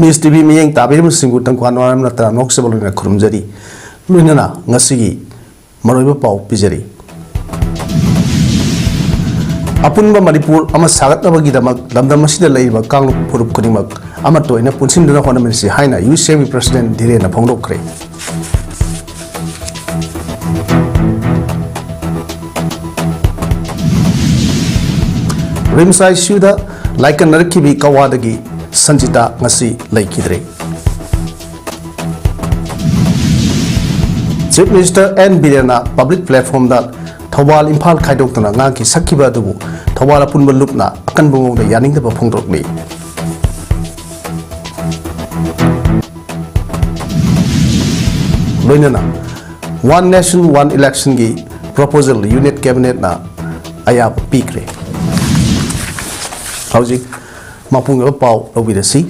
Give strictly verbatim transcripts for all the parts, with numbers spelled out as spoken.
ꯏꯁ T V ꯃꯤꯠꯌꯦꯡ ꯇꯥꯕꯤꯔꯤꯕꯁꯤꯡꯕꯨ ꯇꯝꯀꯣ ꯅꯣꯔꯥꯝ ꯅꯠꯇ꯭ꯔ ꯅꯣꯛꯆꯕ ꯂꯣꯏꯅ ꯈꯨꯔꯨꯝꯖꯔꯤ꯫ ꯂꯣꯏꯅꯅ ꯉꯁꯤꯒꯤ ꯃꯔꯨꯑꯣꯏꯕ ꯄꯥꯎ ꯄꯤꯖꯔꯤ꯫ ꯑꯄꯨꯟꯕ ꯃꯅꯤꯄꯨꯔ ꯑꯃ ꯁꯥꯒꯠꯅꯕꯒꯤꯗꯃꯛ ꯂꯝꯗꯝ ꯑꯁꯤꯗ ꯂꯩꯔꯤꯕ ꯀꯥꯡꯂꯨꯞ ꯐꯨꯔꯨꯞ ꯈꯨꯗꯤꯡꯃꯛ ꯑꯃꯠꯇ ꯑꯣꯏꯅ ꯄꯨꯟꯁꯤꯟꯗꯨꯅ ꯍꯣꯠꯅꯃꯤꯟꯅꯁꯤ ꯍꯥꯏꯅ ꯌꯨ ꯁꯤ ꯑꯦꯝꯒꯤ ꯄ꯭ꯔꯁꯤꯗꯦꯟꯠ ꯙꯤꯔꯦꯟꯅ ꯐꯣꯡꯗꯣꯛꯈ꯭ꯔꯦ꯫ ꯔꯤꯝꯁ ꯑꯥꯏ ꯁꯤ ꯌꯨꯗ ꯂꯥꯏꯀꯠꯅꯔꯛꯈꯤꯕꯤ ꯀꯋꯥꯗꯒꯤ ꯁꯟꯖꯤꯇꯥ ꯉꯁꯤ ꯂꯩꯈꯤꯗ꯭ꯔꯦ꯫ ꯆꯤꯐ ꯃꯤꯅꯤꯁꯇꯔ ꯑꯦꯟ ꯕꯤꯔꯦꯟꯅ ꯄꯕ꯭ꯂꯤꯛ ꯄ꯭ꯂꯦꯠꯐꯣꯝꯗ ꯊꯧꯕꯥꯜ ꯏꯝꯐꯥꯜ ꯈꯥꯏꯗꯣꯛꯇꯨꯅ ꯉꯥꯡꯈꯤ ꯁꯛꯈꯤꯕ ꯑꯗꯨꯕꯨ ꯊꯧꯕꯥꯜ ꯑꯄꯨꯟꯕ ꯂꯨꯞꯅ ꯑꯀꯟꯕ ꯃꯑꯣꯡꯗ ꯌꯥꯅꯤꯡꯗꯕ ꯐꯣꯡꯗꯣꯛꯂꯤ꯫ ꯂꯣꯏꯅꯅ One Nation One Election ꯒꯤ proposal Union Cabinet ꯅ ꯑꯌꯥꯕ ꯄꯤꯈ꯭ꯔꯦ꯫ ꯍꯧꯖꯤꯛ ꯃꯄꯨꯡ ꯑꯣꯏꯕ ꯄꯥꯎ ꯂꯧꯕꯤꯔꯁꯤ꯫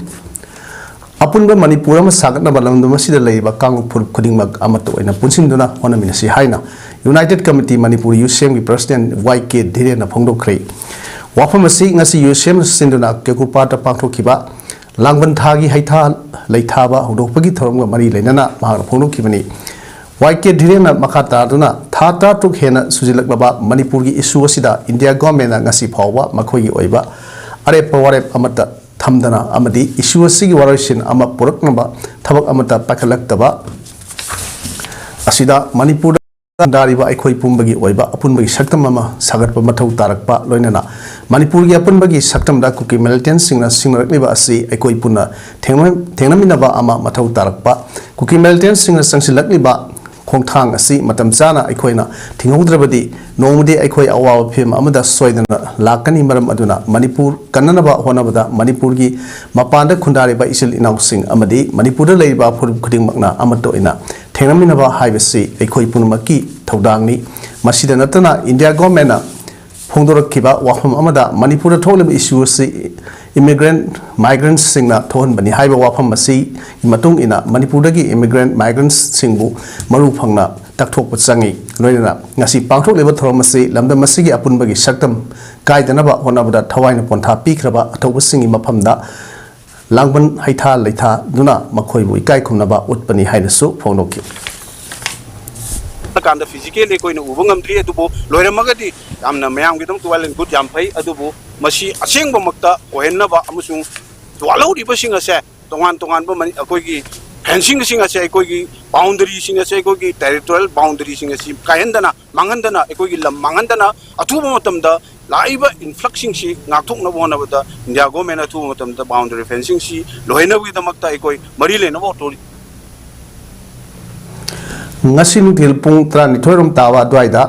ꯑꯄꯨꯟꯕ ꯃꯅꯤꯄꯨꯔ ꯑꯃ ꯁꯥꯒꯠꯅꯕ ꯂꯝꯗꯝ ꯑꯁꯤꯗ ꯂꯩꯔꯤꯕ ꯀꯥꯡꯂꯨꯞ ꯐꯨꯔꯨꯞ ꯈꯨꯗꯤꯡꯃꯛ ꯑꯃꯠꯇ ꯑꯣꯏꯅ ꯄꯨꯟꯁꯤꯟꯗꯨꯅ ꯍꯣꯠꯅꯃꯤꯟꯅꯁꯤ ꯍꯥꯏꯅ United Committee ꯃꯅꯤꯄꯨꯔ ꯌꯨ ꯁꯤ ꯑꯦꯝꯒꯤ ꯄ꯭ꯔꯁꯤꯗꯦꯟꯠ ꯋꯥꯏ ꯀꯦ ꯙꯤꯔꯦꯟꯅ ꯐꯣꯡꯗꯣꯛꯈ꯭ꯔꯦ꯫ ꯋꯥꯐꯝ ꯑꯁꯤ ꯉꯁꯤ ꯌꯨ ꯁꯤ ꯑꯦꯝꯅ ꯁꯤꯟꯗꯨꯅ ꯀꯦꯀꯨꯄꯥꯠꯇ ꯄꯥꯡꯊꯣꯛꯈꯤꯕ ꯂꯥꯡꯕꯟ ꯊꯥꯒꯤ ꯍꯩꯊꯥ ꯂꯩꯊꯥꯕ ꯍꯧꯗꯣꯛꯄꯒꯤ ꯊꯧꯔꯝꯒ ꯃꯔꯤ ꯂꯩꯅꯅ ꯃꯍꯥꯛꯅ ꯐꯣꯡꯗꯣꯛꯈꯤꯕꯅꯤ꯫ ꯋꯥꯏ ꯀꯦ ꯙꯤꯔꯦꯟꯅ ꯃꯈꯥ ꯇꯥꯗꯨꯅ ꯊꯥ ꯇꯔꯥꯇꯔꯨꯛ ꯍꯦꯟꯅ ꯁꯨꯖꯤꯜꯂꯛꯂꯕ ꯃꯅꯤꯄꯨꯔꯒꯤ ꯏꯁꯨ ꯑꯁꯤꯗ ꯏꯟꯗꯤꯌꯥ ꯒꯣꯔꯃꯦꯟꯅ ꯉꯁꯤ ꯐꯥꯎꯕ ꯃꯈꯣꯏꯒꯤ ꯑꯣꯏꯕ ꯑꯔꯦꯞꯄ ꯋꯥꯔꯦꯞ ꯑꯃꯠꯇ ꯊꯝꯗꯅ ꯑꯃꯗꯤ ꯏꯁꯨ ꯑꯁꯤꯒꯤ ꯋꯥꯔꯣꯏꯁꯤꯟ ꯑꯃ ꯄꯨꯔꯛꯅꯕ ꯊꯕꯛ ꯑꯃꯠꯇ ꯄꯥꯏꯈꯠꯂꯛꯇꯕ ꯑꯁꯤꯗ ꯃꯅꯤꯄꯨꯔꯗ ꯈꯨꯟꯗꯥꯔꯤꯕ ꯑꯩꯈꯣꯏ ꯄꯨꯝꯕꯒꯤ ꯑꯣꯏꯕ ꯑꯄꯨꯟꯕꯒꯤ ꯁꯛꯇꯝ ꯑꯃ ꯁꯥꯒꯠꯄ ꯃꯊꯧ ꯇꯥꯔꯛꯄ, ꯂꯣꯏꯅꯅ ꯃꯅꯤꯄꯨꯔꯒꯤ ꯑꯄꯨꯟꯕꯒꯤ ꯁꯛꯇꯝꯗ ꯀꯨꯀꯤ ꯃꯤꯂꯤꯇꯦꯟꯠꯁꯤꯡꯅ ꯁꯤꯡꯅꯔꯛꯂꯤꯕ ꯑꯁꯤ ꯑꯩꯈꯣꯏ ꯄꯨꯟꯅ ꯊꯦꯡꯅ-, ꯊꯦꯡꯅꯃꯤꯟꯅꯕ ꯑꯃ ꯃꯊꯧ ꯇꯥꯔꯛꯄ, ꯀꯨꯀꯤ ꯃꯤꯂꯤꯇꯦꯟꯠꯁꯤꯡꯅ ꯆꯪꯁꯤꯜꯂꯛꯂꯤꯕ ꯈꯣꯡꯊꯥꯡ ꯑꯁꯤ ꯃꯇꯝ ꯆꯥꯅ ꯑꯩꯈꯣꯏꯅ ꯊꯤꯡꯍꯧꯗ꯭ꯔꯕꯗꯤ ꯅꯣꯡꯃꯗꯤ ꯑꯩꯈꯣꯏ ꯑꯋꯥꯕ ꯐꯤꯚꯝ ꯑꯃꯗ ꯁꯣꯏꯗꯅ ꯂꯥꯛꯀꯅꯤ꯫ ꯃꯔꯝ ꯑꯗꯨꯅ ꯃꯅꯤꯄꯨꯔ ꯀꯟꯅꯅꯕ ꯍꯣꯠꯅꯕꯗ ꯃꯅꯤꯄꯨꯔꯒꯤ ꯃꯄꯥꯟꯗ ꯈꯨꯟꯗꯥꯔꯤꯕ ꯏꯆꯤꯜ ꯏꯅꯥꯎꯁꯤꯡ ꯑꯃꯗꯤ ꯃꯅꯤꯄꯨꯔꯗ ꯂꯩꯔꯤꯕ ꯐꯨꯔꯨꯞ ꯈꯨꯗꯤꯡꯃꯛꯅ ꯑꯃꯠꯇ ꯑꯣꯏꯅ ꯊꯦꯡꯅꯃꯤꯟꯅꯕ ꯍꯥꯏꯕꯁꯤ ꯑꯩꯈꯣꯏ ꯄꯨꯝꯅꯃꯛꯀꯤ ꯊꯧꯗꯥꯡꯅꯤ꯫ ꯃꯁꯤꯗ ꯅꯠꯇꯅ ꯏꯟꯗꯤꯌꯥ ꯒꯣꯔꯃꯦꯟꯅ ꯐꯣꯡꯗꯣꯔꯛꯈꯤꯕ ꯋꯥꯐꯝ ꯑꯃꯗ ꯃꯅꯤꯄꯨꯔꯗ ꯊꯣꯛꯂꯤꯕ ꯏꯁꯨ ꯑꯁꯤ immigrant, migrantꯁꯤꯡꯅ ꯊꯣꯛꯍꯟꯕꯅꯤ ꯍꯥꯏꯕ ꯋꯥꯐꯝ ꯑꯁꯤꯒꯤ ꯃꯇꯨꯡ ꯏꯟꯅ ꯃꯅꯤꯄꯨꯔꯗꯒꯤ immigrant, migrantꯁꯤꯡꯕꯨ ꯃꯔꯨ ꯐꯪꯅ ꯇꯛꯊꯣꯛꯄ ꯆꯪꯏ꯫ ꯂꯣꯏꯅꯅ ꯉꯁꯤ ꯄꯥꯡꯊꯣꯛꯂꯤꯕ ꯊꯧꯔꯝ ꯑꯁꯤ ꯂꯝꯗꯝ ꯑꯁꯤꯒꯤ ꯑꯄꯨꯟꯕꯒꯤ ꯁꯛꯇꯝ ꯀꯥꯏꯗꯅꯕ ꯍꯣꯠꯅꯕꯗ ꯊꯋꯥꯏꯅ ꯄꯣꯟꯊꯥ ꯄꯤꯈ꯭ꯔꯕ ꯑꯊꯧꯕꯁꯤꯡꯒꯤ ꯃꯐꯝꯗ ꯂꯥꯡꯕꯟ ꯍꯩꯊꯥ ꯂꯩꯊꯥꯗꯨꯅ ꯃꯈꯣꯏꯕꯨ ꯏꯀꯥꯏ ꯈꯨꯝꯅꯕ ꯎꯠꯄꯅꯤ ꯍꯥꯏꯅꯁꯨ ꯐꯣꯡꯗꯣꯛꯈꯤ꯫ ꯀꯥꯟꯗ ꯐꯤꯖꯤꯀꯦꯜꯂꯤ ꯑꯩꯈꯣꯏꯅ ꯎꯕ ꯉꯝꯗ꯭ꯔꯤ, ꯑꯗꯨꯕꯨ ꯂꯣꯏꯔꯝꯃꯒꯗꯤ ꯌꯥꯝꯅ ꯃꯌꯥꯝꯒꯤꯗꯃꯛꯇ well and good, ꯌꯥꯝ ꯐꯩ꯫ ꯑꯗꯨꯕꯨ ꯃꯁꯤ ꯑꯁꯦꯡꯕꯃꯛꯇ ꯑꯣꯏꯍꯟꯅꯕ ꯑꯃꯁꯨꯡ ꯋꯥꯠꯍꯧꯔꯤꯕꯁꯤꯡ ꯑꯁꯦ ꯇꯣꯉꯥꯟ ꯇꯣꯉꯥꯟꯕ ꯃꯅꯤ-, ꯑꯩꯈꯣꯏꯒꯤ ꯐꯦꯟꯁꯤꯡꯁꯤꯡ ꯑꯁꯦ, ꯑꯩꯈꯣꯏꯒꯤ ꯕꯥꯎꯟꯗꯔꯤꯁꯤꯡ ꯑꯁꯦ, ꯑꯩꯈꯣꯏꯒꯤ ꯇꯦꯔꯤꯇꯣꯔꯤꯌꯦꯜ ꯕꯥꯎꯟꯗꯔꯤꯁꯤꯡ ꯑꯁꯤ ꯀꯥꯏꯍꯟꯗꯅ, ꯃꯥꯡꯍꯟꯗꯅ, ꯑꯩꯈꯣꯏꯒꯤ ꯂꯝ ꯃꯥꯡꯍꯟꯗꯅ, ꯑꯊꯨꯕ ꯃꯇꯝꯗ ꯂꯥꯛꯏꯕ ꯏꯟꯐ꯭ꯂꯛꯁꯁꯤꯡꯁꯤ ꯉꯥꯛꯊꯣꯛꯅꯕ ꯍꯣꯠꯅꯕꯗ ꯏꯟꯗꯤꯌꯥ ꯒꯣꯔꯃꯦꯟ ꯑꯊꯨꯕ ꯃꯇꯝꯗ ꯕꯥꯎꯟꯗꯔꯤ ꯐꯦꯟꯁꯤꯡꯁꯤ ꯂꯣꯏꯍꯟꯅꯕꯒꯤꯗꯃꯛꯇ ꯑꯩꯈꯣꯏ ꯃꯔꯤ ꯂꯩꯅꯕ ꯑꯣꯊꯣꯔꯤ ꯉꯁꯤ ꯅꯨꯡꯊꯤꯜ ꯄꯨꯡ ꯇꯔꯥꯅꯤꯊꯣꯏ ꯔꯣꯝ ꯇꯥꯕ ꯑꯗꯨꯋꯥꯏꯗ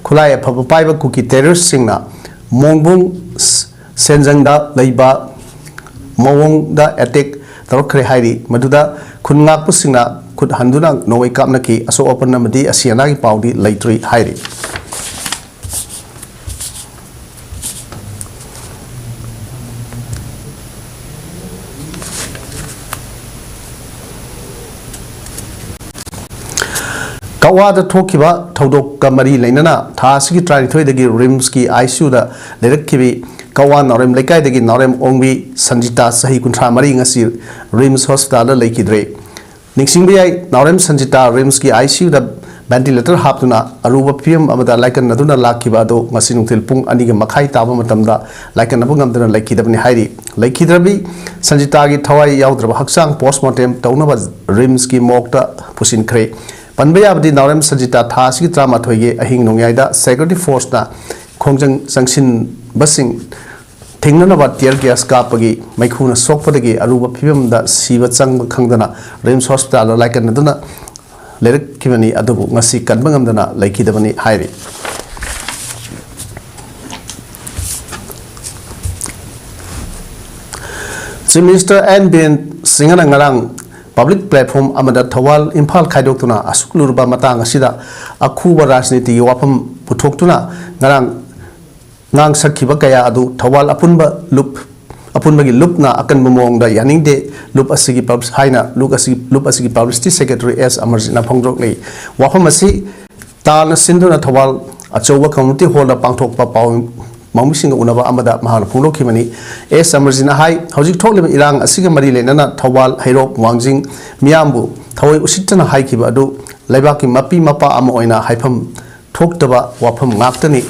ꯈꯨꯠꯂꯥꯏ ꯑꯐꯕ ꯄꯥꯏꯕ ꯀꯨꯀꯤ ꯇꯦꯔꯣꯔꯤꯁꯁꯤꯡꯅ ꯃꯣꯡꯕꯨꯡ ꯁꯦꯟꯖꯪꯗ ꯂꯩꯕ ꯃꯑꯣꯡꯗ ꯑꯦꯇꯦꯛ ꯇꯧꯔꯛꯈ꯭ꯔꯦ ꯍꯥꯏꯔꯤ꯫ ꯃꯗꯨꯗ ꯈꯨꯟ ꯉꯥꯛꯄꯁꯤꯡꯅ ꯈꯨꯠ ꯍꯟꯗꯨꯅ ꯅꯣꯡꯃꯩ ꯀꯥꯞꯅꯈꯤ꯫ ꯑꯁꯣꯛ ꯑꯄꯟ ꯑꯃꯗꯤ ꯑꯁꯤ ꯑꯅꯥꯒꯤ ꯄꯥꯎꯗꯤ ꯂꯩꯇ꯭ꯔꯤ ꯍꯥꯏꯔꯤ꯫ ꯀꯛꯋꯥꯗ ꯊꯣꯛꯈꯤꯕ ꯊꯧꯗꯣꯛꯀ ꯃꯔꯤ ꯂꯩꯅꯅ ꯊꯥ ꯑꯁꯤꯒꯤ ꯇꯔꯥꯅꯤꯊꯣꯏꯗꯒꯤ ꯔꯤꯝꯁꯀꯤ ꯑꯥꯏ ꯁꯤ ꯌꯨꯗ ꯂꯩꯔꯛꯈꯤꯕꯤ ꯀꯛꯋꯥ ꯅꯥꯎꯔꯦꯝ ꯂꯩꯀꯥꯏꯗꯒꯤ ꯅꯥꯎꯔꯦꯝ ꯑꯣꯡꯕꯤ ꯁꯟꯖꯤꯇꯥ, ꯆꯍꯤ ꯀꯨꯟꯊ꯭ꯔꯥ ꯃꯔꯤ, ꯉꯁꯤ ꯔꯤꯝꯁ ꯍꯣꯁꯄꯤꯇꯥꯜꯗ ꯂꯩꯈꯤꯗ꯭ꯔꯦ꯫ ꯅꯤꯡꯁꯤꯡꯕ ꯌꯥꯏ, ꯅꯥꯎꯔꯦꯝ ꯁꯟꯖꯤꯇꯥ ꯔꯤꯝꯁꯀꯤ ꯑꯥꯏ ꯁꯤ ꯌꯨꯗ ꯚꯦꯟꯇꯤꯂꯦꯇꯔ ꯍꯥꯞꯇꯨꯅ ꯑꯔꯨꯕ ꯐꯤꯕꯝ ꯑꯃꯗ ꯂꯥꯏꯀꯠꯅꯗꯨꯅ ꯂꯥꯛꯈꯤꯕ ꯑꯗꯨ ꯉꯁꯤ ꯅꯨꯡꯊꯤꯜ ꯄꯨꯡ ꯑꯅꯤꯒ ꯃꯈꯥꯏ ꯇꯥꯕ ꯃꯇꯝꯗ ꯂꯥꯏꯀꯠꯅꯕ ꯉꯝꯗꯅ ꯂꯩꯈꯤꯗꯕꯅꯤ ꯍꯥꯏꯔꯤ꯫ ꯂꯩꯈꯤꯗ꯭ꯔꯕꯤ ꯁꯟꯖꯤꯇꯥꯒꯤ ꯊꯋꯥꯏ ꯌꯥꯎꯗ꯭ꯔꯕ ꯍꯛꯆꯥꯡ ꯄꯣꯁꯃꯣꯔꯇꯦꯝ ꯇꯧꯅꯕ ꯔꯤꯝꯁꯀꯤ ꯃꯣꯔꯒꯇ ꯄꯨꯁꯤꯟꯈ꯭ꯔꯦ꯫ ꯄꯟꯕ ꯌꯥꯕꯗꯤ, ꯅꯥꯎꯔꯦꯝ ꯁꯟꯖꯤꯇꯥ ꯊꯥ ꯑꯁꯤꯒꯤ ꯇꯔꯥꯃꯥꯊꯣꯏꯒꯤ ꯑꯍꯤꯡ ꯅꯣꯡꯌꯥꯏꯗ ꯁꯦꯀ꯭ꯌꯨꯔꯤꯇꯤ ꯐꯣꯔꯁꯅ ꯈꯣꯡꯖꯪ ꯆꯪꯁꯤꯟꯕꯁꯤꯡ ꯊꯤꯡꯅꯅꯕ ꯇꯤꯌꯔ ꯒ꯭ꯌꯥꯁ ꯀꯥꯞꯄꯒꯤ ꯃꯩꯈꯨꯅ ꯁꯣꯛꯄꯗꯒꯤ ꯑꯔꯨꯕ ꯐꯤꯕꯝꯗ ꯁꯤꯕ ꯆꯪꯕ ꯈꯪꯗꯅ ꯔꯤꯝꯁ ꯍꯣꯁꯄꯤꯇꯥꯜꯗ ꯂꯥꯏꯀꯠꯅꯗꯨꯅ ꯂꯩꯔꯛꯈꯤꯕꯅꯤ꯫ ꯑꯗꯨꯕꯨ ꯉꯁꯤ ꯀꯟꯕ ꯉꯝꯗꯅ ꯂꯩꯈꯤꯗꯕꯅꯤ ꯍꯥꯏꯔꯤ꯫ ꯆꯤꯐ ꯃꯤꯅꯤꯁꯇꯔ ꯑꯦꯟ ꯕꯤꯔꯦꯟ ꯁꯤꯡꯍꯅ ꯉꯔꯥꯡ ꯄꯕ꯭ꯂꯤꯛ ꯄ꯭ꯂꯦꯠꯐꯣꯝ ꯑꯃꯗ ꯊꯧꯕꯥꯜ ꯏꯝꯐꯥꯜ ꯈꯥꯏꯗꯣꯛꯇꯨꯅ ꯑꯁꯨꯛ ꯂꯨꯔꯕ ꯃꯇꯥꯡ ꯑꯁꯤꯗ ꯑꯈꯨꯕ ꯔꯥꯖꯅꯤꯇꯤꯒꯤ ꯋꯥꯐꯝ ꯄꯨꯊꯣꯛꯇꯨꯅ ꯉꯔꯥꯡ ꯉꯥꯡ ꯁꯛꯈꯤꯕ ꯀꯌꯥ ꯑꯗꯨ ꯊꯧꯕꯥꯜ ꯑꯄꯨꯟꯕ ꯂꯨꯞ, ꯑꯄꯨꯟꯕꯒꯤ ꯂꯨꯞꯅ ꯑꯀꯟꯕ ꯃꯑꯣꯡꯗ ꯌꯥꯅꯤꯡꯗꯦ꯫ ꯂꯨꯞ ꯑꯁꯤꯒꯤ ꯄꯕ꯭ꯂꯤꯁ-, ꯍꯥꯏꯅ ꯂꯨꯞ ꯑꯁꯤ, ꯂꯨꯞ ꯑꯁꯤꯒꯤ ꯄꯕ꯭ꯂꯤꯁꯤꯇꯤ ꯁꯦꯀ꯭ꯔꯦꯇꯔꯤ ꯑꯦꯁ ꯑꯃꯔꯖꯤꯠꯅ ꯐꯣꯡꯗꯣꯛꯂꯤ꯫ ꯋꯥꯐꯝ ꯑꯁꯤ ꯇꯥꯅ ꯁꯤꯟꯗꯨꯅ ꯊꯧꯕꯥꯜ ꯑꯆꯧꯕ ꯀꯝꯃ꯭ꯌꯨꯅꯤꯇꯤ ꯍꯣꯜꯗ ꯄꯥꯡꯊꯣꯛꯄ ꯄꯥꯎ ꯃꯍꯩꯔꯣꯏꯁꯤꯡꯒ ꯎꯅꯕ ꯑꯃꯗ ꯃꯍꯥꯛꯅ ꯐꯣꯡꯗꯣꯛꯈꯤꯕꯅꯤ꯫ ꯑꯦꯁ ꯑꯃꯔꯖꯤꯠꯅ ꯍꯥꯏ, ꯍꯧꯖꯤꯛ ꯊꯣꯛꯂꯤꯕ ꯏꯔꯥꯡ ꯑꯁꯤꯒ ꯃꯔꯤ ꯂꯩꯅꯅ ꯊꯧꯕꯥꯜ, ꯍꯩꯔꯣꯛ, ꯋꯥꯡꯖꯤꯡ ꯃꯤꯌꯥꯝꯕꯨ ꯊꯑꯣꯏ ꯎꯁꯤꯠꯇꯅ ꯍꯥꯏꯈꯤꯕ ꯑꯗꯨ ꯂꯩꯕꯥꯛꯀꯤ ꯃꯄꯤ ꯃꯄꯥ ꯑꯃ ꯑꯣꯏꯅ ꯍꯥꯏꯐꯝ ꯊꯣꯛꯇꯕ ꯋꯥꯐꯝ ꯉꯥꯛꯇꯅꯤ꯫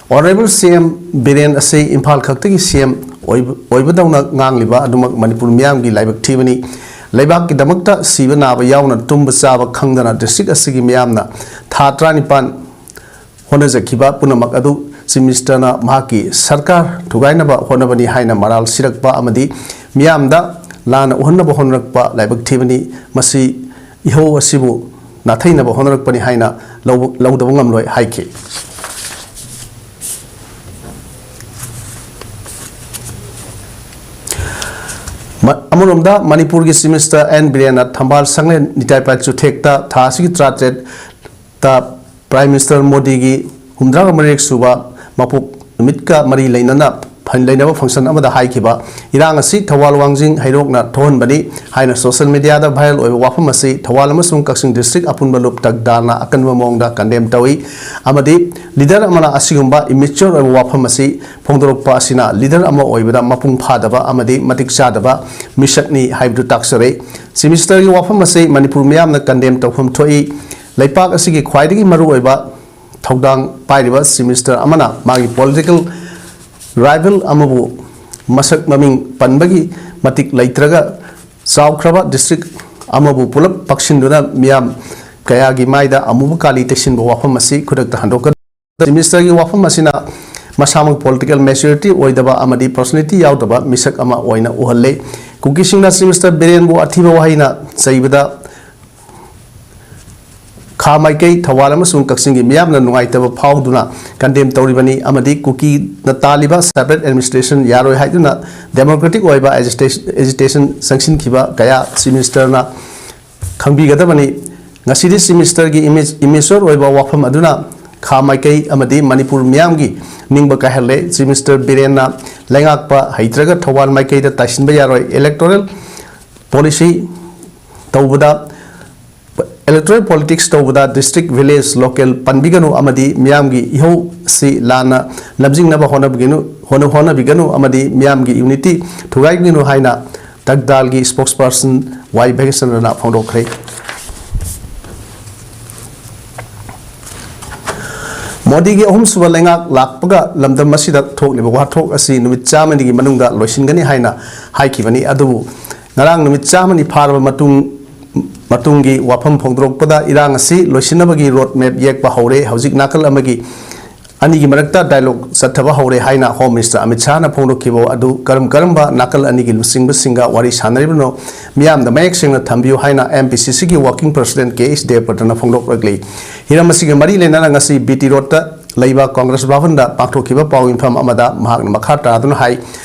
Honourable C M ꯕꯤꯔꯦꯟ ꯑꯁꯤ ꯏꯝꯐꯥꯜ ꯈꯛꯇꯒꯤ C M ꯑꯣꯏꯕ-, ꯑꯣꯏꯕꯗꯧꯅ ꯉꯥꯡꯂꯤꯕ ꯑꯗꯨꯃꯛ ꯃꯅꯤꯄꯨꯔ ꯃꯤꯌꯥꯝꯒꯤ ꯂꯥꯏꯕꯛ ꯊꯤꯕꯅꯤ꯫ ꯂꯩꯕꯥꯛꯀꯤꯗꯃꯛꯇ ꯁꯤꯕ ꯅꯥꯕ ꯌꯥꯎꯅ ꯇꯨꯝꯕ ꯆꯥꯕ ꯈꯪꯗꯅ district ꯑꯁꯤꯒꯤ ꯃꯤꯌꯥꯝꯅ ꯊꯥ ꯇꯔꯥꯅꯤꯄꯥꯟ ꯍꯣꯠꯅꯖꯈꯤꯕ ꯄꯨꯝꯅꯃꯛ ꯑꯗꯨ Chief Ministerꯅ ꯃꯍꯥꯛꯀꯤ ꯁꯔꯀꯥꯔ ꯊꯨꯒꯥꯏꯅꯕ ꯍꯣꯠꯅꯕꯅꯤ ꯍꯥꯏꯅ ꯃꯔꯥꯜ ꯁꯤꯔꯛꯄ ꯑꯃꯗꯤ ꯃꯤꯌꯥꯝꯗ ꯂꯥꯟꯅ ꯎꯍꯟꯅꯕ ꯍꯣꯠꯅꯔꯛꯄ ꯂꯥꯏꯕꯛ ꯊꯤꯕꯅꯤ꯫ ꯃꯁꯤ ꯏꯍꯧ ꯑꯁꯤꯕꯨ ꯅꯥꯊꯩꯅꯕ ꯍꯣꯠꯅꯔꯛꯄꯅꯤ ꯍꯥꯏꯅ ꯂꯧꯕ-, ꯂꯧꯗꯕ ꯉꯝꯂꯣꯏ ꯍꯥꯏꯈꯤ꯫ ꯃ-, ꯑꯃꯔꯣꯝꯗ ꯃꯅꯤꯄꯨꯔꯒꯤ Chief Minister N ꯕꯤꯔꯦꯟꯅ ꯊꯝꯕꯥꯜ ꯁꯪꯂꯦꯟ ꯅꯤꯇꯥꯏ ꯄꯥꯏ ꯆꯨꯊꯦꯛꯇ ꯊꯥ ꯑꯁꯤꯒꯤ ꯇꯔꯥꯇꯔꯦꯠ ꯇ Prime Minister ꯃꯣꯗꯤꯒꯤ ꯍꯨꯝꯗ꯭ꯔꯥꯒ ꯃꯔꯤꯔꯛ ꯁꯨꯕ ꯃꯄꯣꯛ ꯅꯨꯃꯤꯠꯀ ꯃꯔꯤ ꯂꯩꯅꯅ ꯐꯟ-, ꯂꯩꯅꯕ function ꯑꯃꯗ ꯍꯥꯏꯈꯤꯕ ꯏꯔꯥꯡ ꯑꯁꯤ ꯊꯧꯕꯥꯜ ꯋꯥꯡꯖꯤꯡ ꯍꯩꯔꯣꯛꯅ ꯊꯣꯛꯍꯟꯕꯅꯤ ꯍꯥꯏꯅ social mediaꯗ viral ꯑꯣꯏꯕ ꯋꯥꯐꯝ ꯑꯁꯤ ꯊꯧꯕꯥꯜ ꯑꯃꯁꯨꯡ ꯀꯛꯆꯤꯡ district ꯑꯄꯨꯟꯕ ꯂꯨꯞ ꯇꯛꯗꯥꯔꯅ ꯑꯀꯟꯕ ꯃꯑꯣꯡꯗ condemn ꯇꯧꯏ ꯑꯃꯗꯤ leader ꯑꯃꯅ ꯑꯁꯤꯒꯨꯝꯕ immature ꯑꯣꯏꯕ ꯋꯥꯐꯝ ꯑꯁꯤ ꯐꯣꯡꯗꯣꯔꯛꯄ ꯑꯁꯤꯅ leader ꯑꯃ ꯑꯣꯏꯕꯗ ꯃꯄꯨꯡ ꯐꯥꯗꯕ ꯑꯃꯗꯤ ꯃꯇꯤꯛ ꯆꯥꯗꯕ ꯃꯤꯁꯛꯅꯤ ꯍꯥꯏꯕꯗꯨ ꯇꯥꯛꯆꯔꯦ꯫ Chief Ministerꯒꯤ ꯋꯥꯐꯝ ꯑꯁꯤ ꯃꯅꯤꯄꯨꯔ ꯃꯤꯌꯥꯝꯅ condemn ꯇꯧꯐꯝ ꯊꯣꯛꯏ꯫ ꯂꯩꯄꯥꯛ ꯑꯁꯤꯒꯤ ꯈ꯭ꯋꯥꯏꯗꯒꯤ ꯃꯔꯨꯑꯣꯏꯕ ꯊꯧꯗꯥꯡ ꯄꯥꯏꯔꯤꯕ Chief Minister ꯑꯃꯅ ꯃꯥꯒꯤ political rival ꯑꯃꯕꯨ ꯃꯁꯛ ꯃꯃꯤꯡ ꯄꯟꯕꯒꯤ ꯃꯇꯤꯛ ꯂꯩꯇ꯭ꯔꯒ ꯆꯥꯎꯈ꯭ꯔꯕ district ꯑꯃꯕꯨ ꯄꯨꯂꯞ ꯄꯥꯛꯁꯤꯟꯗꯨꯅ ꯃꯤꯌꯥꯝ ꯀꯌꯥꯒꯤ ꯃꯥꯏꯗ ꯑꯃꯨꯕ ꯀꯥꯂꯤ ꯇꯩꯁꯤꯟꯕ ꯋꯥꯐꯝ ꯑꯁꯤ ꯈꯨꯗꯛꯇ ꯍꯟꯗꯣꯛꯀꯗꯕ꯫ Chief Ministerꯒꯤ ꯋꯥꯐꯝ ꯑꯁꯤꯅ ꯃꯁꯥꯃꯛ political maturity ꯑꯣꯏꯗꯕ ꯑꯃꯗꯤ personality ꯌꯥꯎꯗꯕ ꯃꯤꯁꯛ ꯑꯃ ꯑꯣꯏꯅ ꯎꯍꯜꯂꯦ꯫ ꯀꯨꯀꯤꯁꯤꯡꯅ Chief Minister ꯕꯤꯔꯦꯟꯕꯨ ꯑꯊꯤꯕ ꯋꯥꯍꯩꯅ ꯆꯩꯕꯗ ꯈꯥ ꯃꯥꯏꯀꯩ, ꯊꯧꯕꯥꯜ ꯑꯃꯁꯨꯡ ꯀꯛꯆꯤꯡꯒꯤ ꯃꯤꯌꯥꯝꯅ ꯅꯨꯡꯉꯥꯏꯇꯕ ꯐꯥꯎꯗꯨꯅ condemn ꯇꯧꯔꯤꯕꯅꯤ ꯑꯃꯗꯤ ꯀꯨꯀꯤꯅ ꯇꯥꯜꯂꯤꯕ separate administration ꯌꯥꯔꯣꯏ ꯍꯥꯏꯗꯨꯅ democratic ꯑꯣꯏꯕ agitation, agitation ꯆꯪꯁꯤꯟꯈꯤꯕ ꯀꯌꯥ Chief Ministerꯅ ꯈꯪꯕꯤꯒꯗꯕꯅꯤ꯫ ꯉꯁꯤꯗꯤ Chief Ministerꯒꯤ image-, immature ꯑꯣꯏꯕ ꯋꯥꯐꯝ ꯑꯗꯨꯅ ꯈꯥ ꯃꯥꯏꯀꯩ ꯑꯃꯗꯤ ꯃꯅꯤꯄꯨꯔ ꯃꯤꯌꯥꯝꯒꯤ ꯅꯤꯡꯕ ꯀꯥꯏꯍꯜꯂꯦ꯫ Chief Minister ꯕꯤꯔꯦꯟꯅ ꯂꯩꯉꯥꯛꯄ ꯍꯩꯇ꯭ꯔꯒ ꯊꯧꯕꯥꯜ ꯃꯥꯏꯀꯩꯗ ꯇꯥꯏꯁꯤꯟꯕ ꯌꯥꯔꯣꯏ꯫ Electoral policy ꯇꯧꯕꯗ Electoral politics ꯇꯧꯕꯗ district, village, local ꯄꯟꯕꯤꯒꯅꯨ ꯑꯃꯗꯤ ꯃꯤꯌꯥꯝꯒꯤ ꯏꯍꯧꯁꯤ ꯂꯥꯟꯅ ꯂꯝꯖꯤꯡꯅꯕ ꯍꯣꯠꯅꯕꯤꯒꯅꯨ, ꯍꯣꯠꯅ-, ꯍꯣꯠꯅꯕꯤꯒꯅꯨ ꯑꯃꯗꯤ ꯃꯤꯌꯥꯝꯒꯤ unity ꯊꯨꯒꯥꯏꯕꯤꯒꯅꯨ ꯍꯥꯏꯅ ꯇꯛꯗꯥꯜꯒꯤ spokesperson ꯋꯥꯏ ꯚꯦꯡꯀꯇꯦꯁꯟꯅ ꯐꯣꯡꯗꯣꯛꯈ꯭ꯔꯦ꯫ ꯃꯣꯗꯤꯒꯤ ꯑꯍꯨꯝꯁꯨꯕ ꯂꯩꯉꯥꯛ ꯂꯥꯛꯄꯒ ꯂꯝꯗꯝ ꯑꯁꯤꯗ ꯊꯣꯛꯂꯤꯕ ꯋꯥꯊꯣꯛ ꯑꯁꯤ ꯅꯨꯃꯤꯠ ꯆꯥꯝꯃꯅꯤꯒꯤ ꯃꯅꯨꯡꯗ ꯂꯣꯏꯁꯤꯟꯒꯅꯤ ꯍꯥꯏꯅ ꯍꯥꯏꯈꯤꯕꯅꯤ꯫ ꯑꯗꯨꯕꯨ ꯉꯔꯥꯡ ꯅꯨꯃꯤꯠ ꯆꯥꯝꯃꯅꯤ ꯐꯥꯔꯕ ꯃꯇꯨꯡ, ꯃꯇꯨꯡꯒꯤ ꯋꯥꯐꯝ ꯐꯣꯡꯗꯣꯔꯛꯄꯗ ꯏꯔꯥꯡ ꯑꯁꯤ ꯂꯣꯏꯁꯤꯟꯅꯕꯒꯤ road map ꯌꯦꯛꯄ ꯍꯧꯔꯦ꯫ ꯍꯧꯖꯤꯛ ꯅꯥꯀꯜ ꯑꯃꯒꯤ, ꯑꯅꯤꯒꯤ ꯃꯔꯛꯇ dialogue ꯆꯠꯊꯕ ꯍꯧꯔꯦ ꯍꯥꯏꯅ Home Minister ꯑꯃꯤꯠ ꯁꯥꯍꯅ ꯐꯣꯡꯗꯣꯛꯈꯤꯕ ꯑꯗꯨ ꯀꯔꯝ ꯀꯔꯝꯕ ꯅꯥꯀꯜ ꯑꯅꯤꯒꯤ ꯂꯨꯆꯤꯡꯕꯁꯤꯡꯒ ꯋꯥꯔꯤ ꯁꯥꯟꯅꯔꯤꯕꯅꯣ ꯃꯤꯌꯥꯝꯗ ꯃꯌꯦꯛ ꯁꯦꯡꯅ ꯊꯝꯕꯤꯌꯨ ꯍꯥꯏꯅ M P C Cꯒꯤ working president ꯀꯦ ꯑꯩꯆ ꯗꯦꯕꯄ꯭ꯔꯇꯅ ꯐꯣꯡꯗꯣꯛꯂꯛꯂꯤ꯫ ꯍꯤꯔꯝ ꯑꯁꯤꯒ ꯃꯔꯤ ꯂꯩꯅꯅ ꯉꯁꯤ ꯕꯤ ꯇꯤ ꯔꯣꯗꯇ ꯂꯩꯕ ꯀꯣꯡꯒ꯭ꯔꯦꯁ ꯚꯕꯟꯗ ꯄꯥꯡꯊꯣꯛꯈꯤꯕ ꯄꯥꯎ ꯃꯤꯐꯝ ꯑꯃꯗ ꯃꯍꯥꯛꯅ ꯃꯈꯥ ꯇꯥꯗꯨꯅ ꯍꯥꯏ,